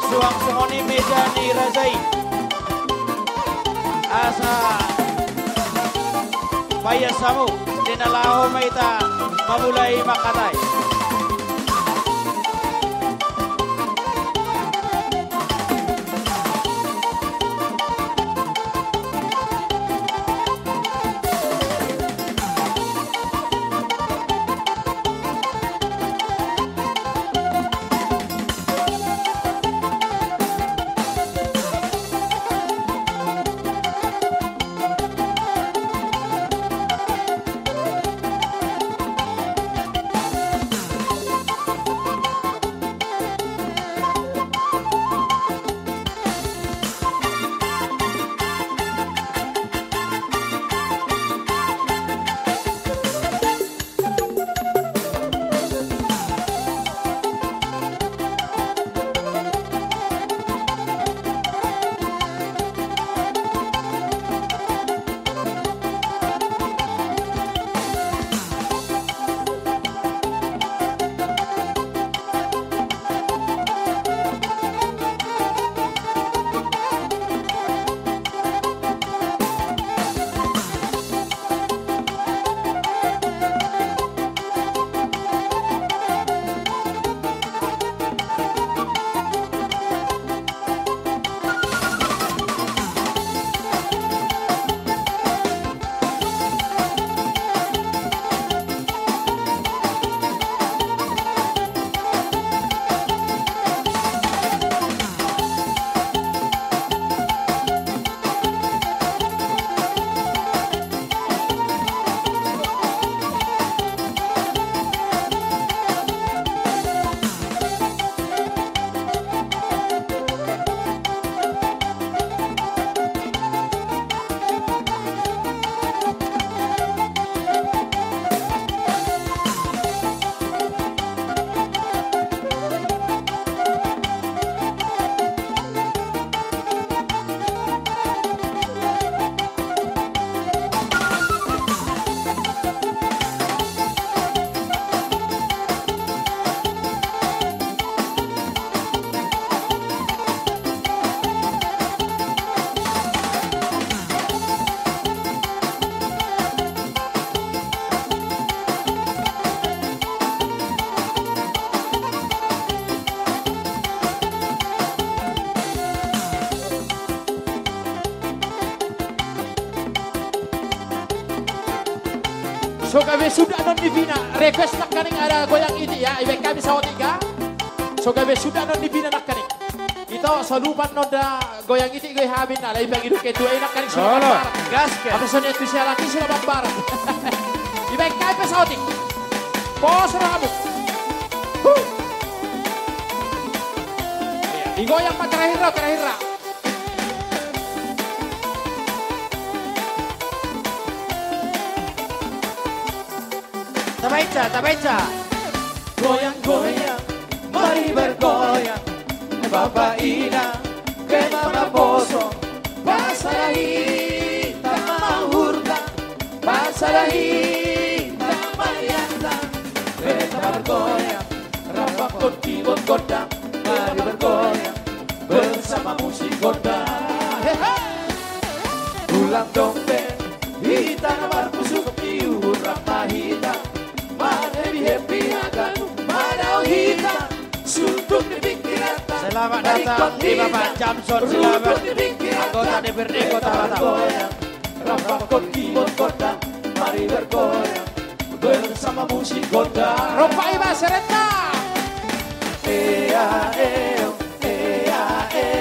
suang songon i meja ni raja i. Asa paias hamu, di na laho ma hita mamulai mangkatai. So gabe suda annon nipina, request nangkaning ada goyang itik ya, ibaen hami saotik ya. So gabe suda annon nipina nangkaning. Ito, so lupa annon da goyang itik, goyang habin, alai bagi duke tua i nangkaning so. Olo. Gas ke. Apa so niat bisa laki sudah bambar. Ibaen hami pe saotik. Pos ramu. Huh. Di goyang pa terakhir ra, terakhir ra. Tabaen sa, tabaen sa. Goyang, goyang, mari bergoyang. Bapa inang, kena naposo. Pasada hita mahurga. Pasada hita marianda. Kena bergoyang. Rap dohot keyboard gondang, mari bergoyang bersama musik gondang. Ulang dong be, hita na marpusuk, iuhur rap ma hita, marhappy-happy haganup ma dao hita, suntuk di pingkiranta. Selamat datang di Bapak Jamson Silaban, anggota D P R D Kota Batam. Rap dohot keyboard gondang, mari bergoyang bersama musik gondang. Rompak i ma serenta. Ea, eo, ea, eo.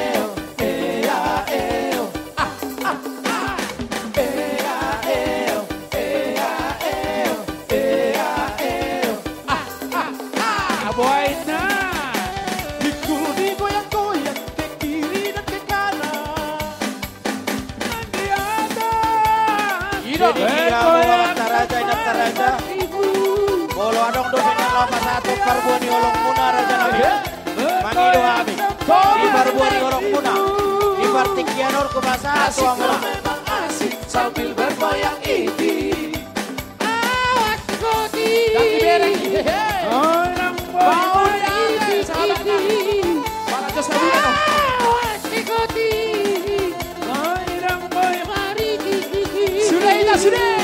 Jadi, eh, dia, boya, amanta raja, inanta raja. Molo adong dope na laho pasahathon parbue ni holongmuna, raja nami, mangido hami. Di parbue ni holongmuna, di partingkian on hupasahat tu hamuna. Asik memang asik sambil bergoyang ini. Awas, Koti. Ganti bereng. Hehe. Orang boy. Mau dari sahabatna. Para jos sabuna, no. Awas, Koti. Orang boy. Mari, Kiki. Sudah, ina, sudah.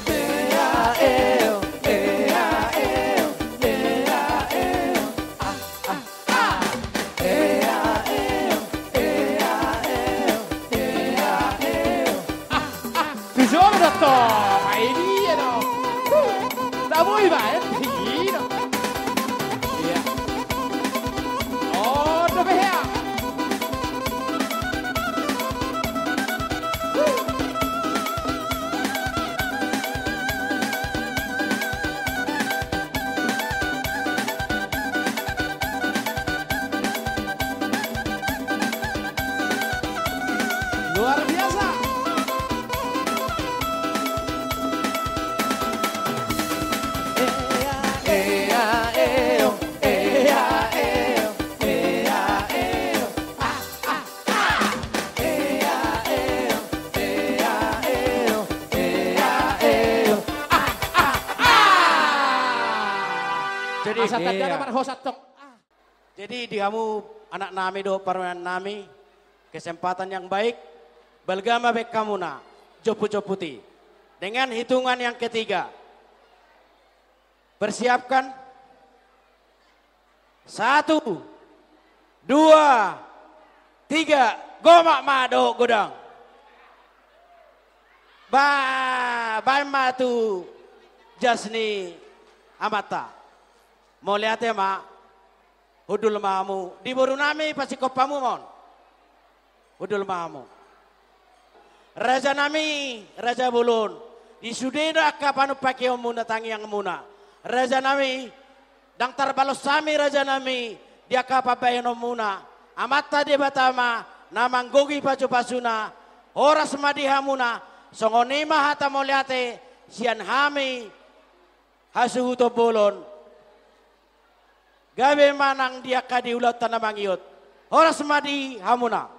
Ea, eo, ea, eo, ea, eo. Ah, ah. Tujuh orang datang. Ini ya dong. Tamu iba, eh? Ini dong. Iya. Oh, dope hea. Luar biasa. Ea, ea, eo, ea, eo, ea, eo. Ah, ah. Jadi, asa tanda na marhosa tong. Jadi di hamu anak nami dohot parumaen nami, kesempatan yang baik, balga ma baen hamuna jompu-jompu i. Dengan hitungan yang ketiga. Persiapkan. Satu, dua, tiga, gomak ma dohot godang. Ba, baen ma tu jas ni amanta. Mauliate ma, hundul ma hamu. Di boru nami pasingkop hamu ma on. Hundul ma hamu. Raja nami, raja bolon, di sude do angka panumpahion muna, tangiang muna. Raja nami, ndang tarbalos hami, raja nami, di angka pambahenon muna. Amanta Debata ma na manggohi pasu-pasuna. Horas ma di hamuna, songon i ma hata mauliate sian hami hasuhuton bolon. Gabe ma nang di angka di ulaonta na mangihut. Horas ma di hamuna.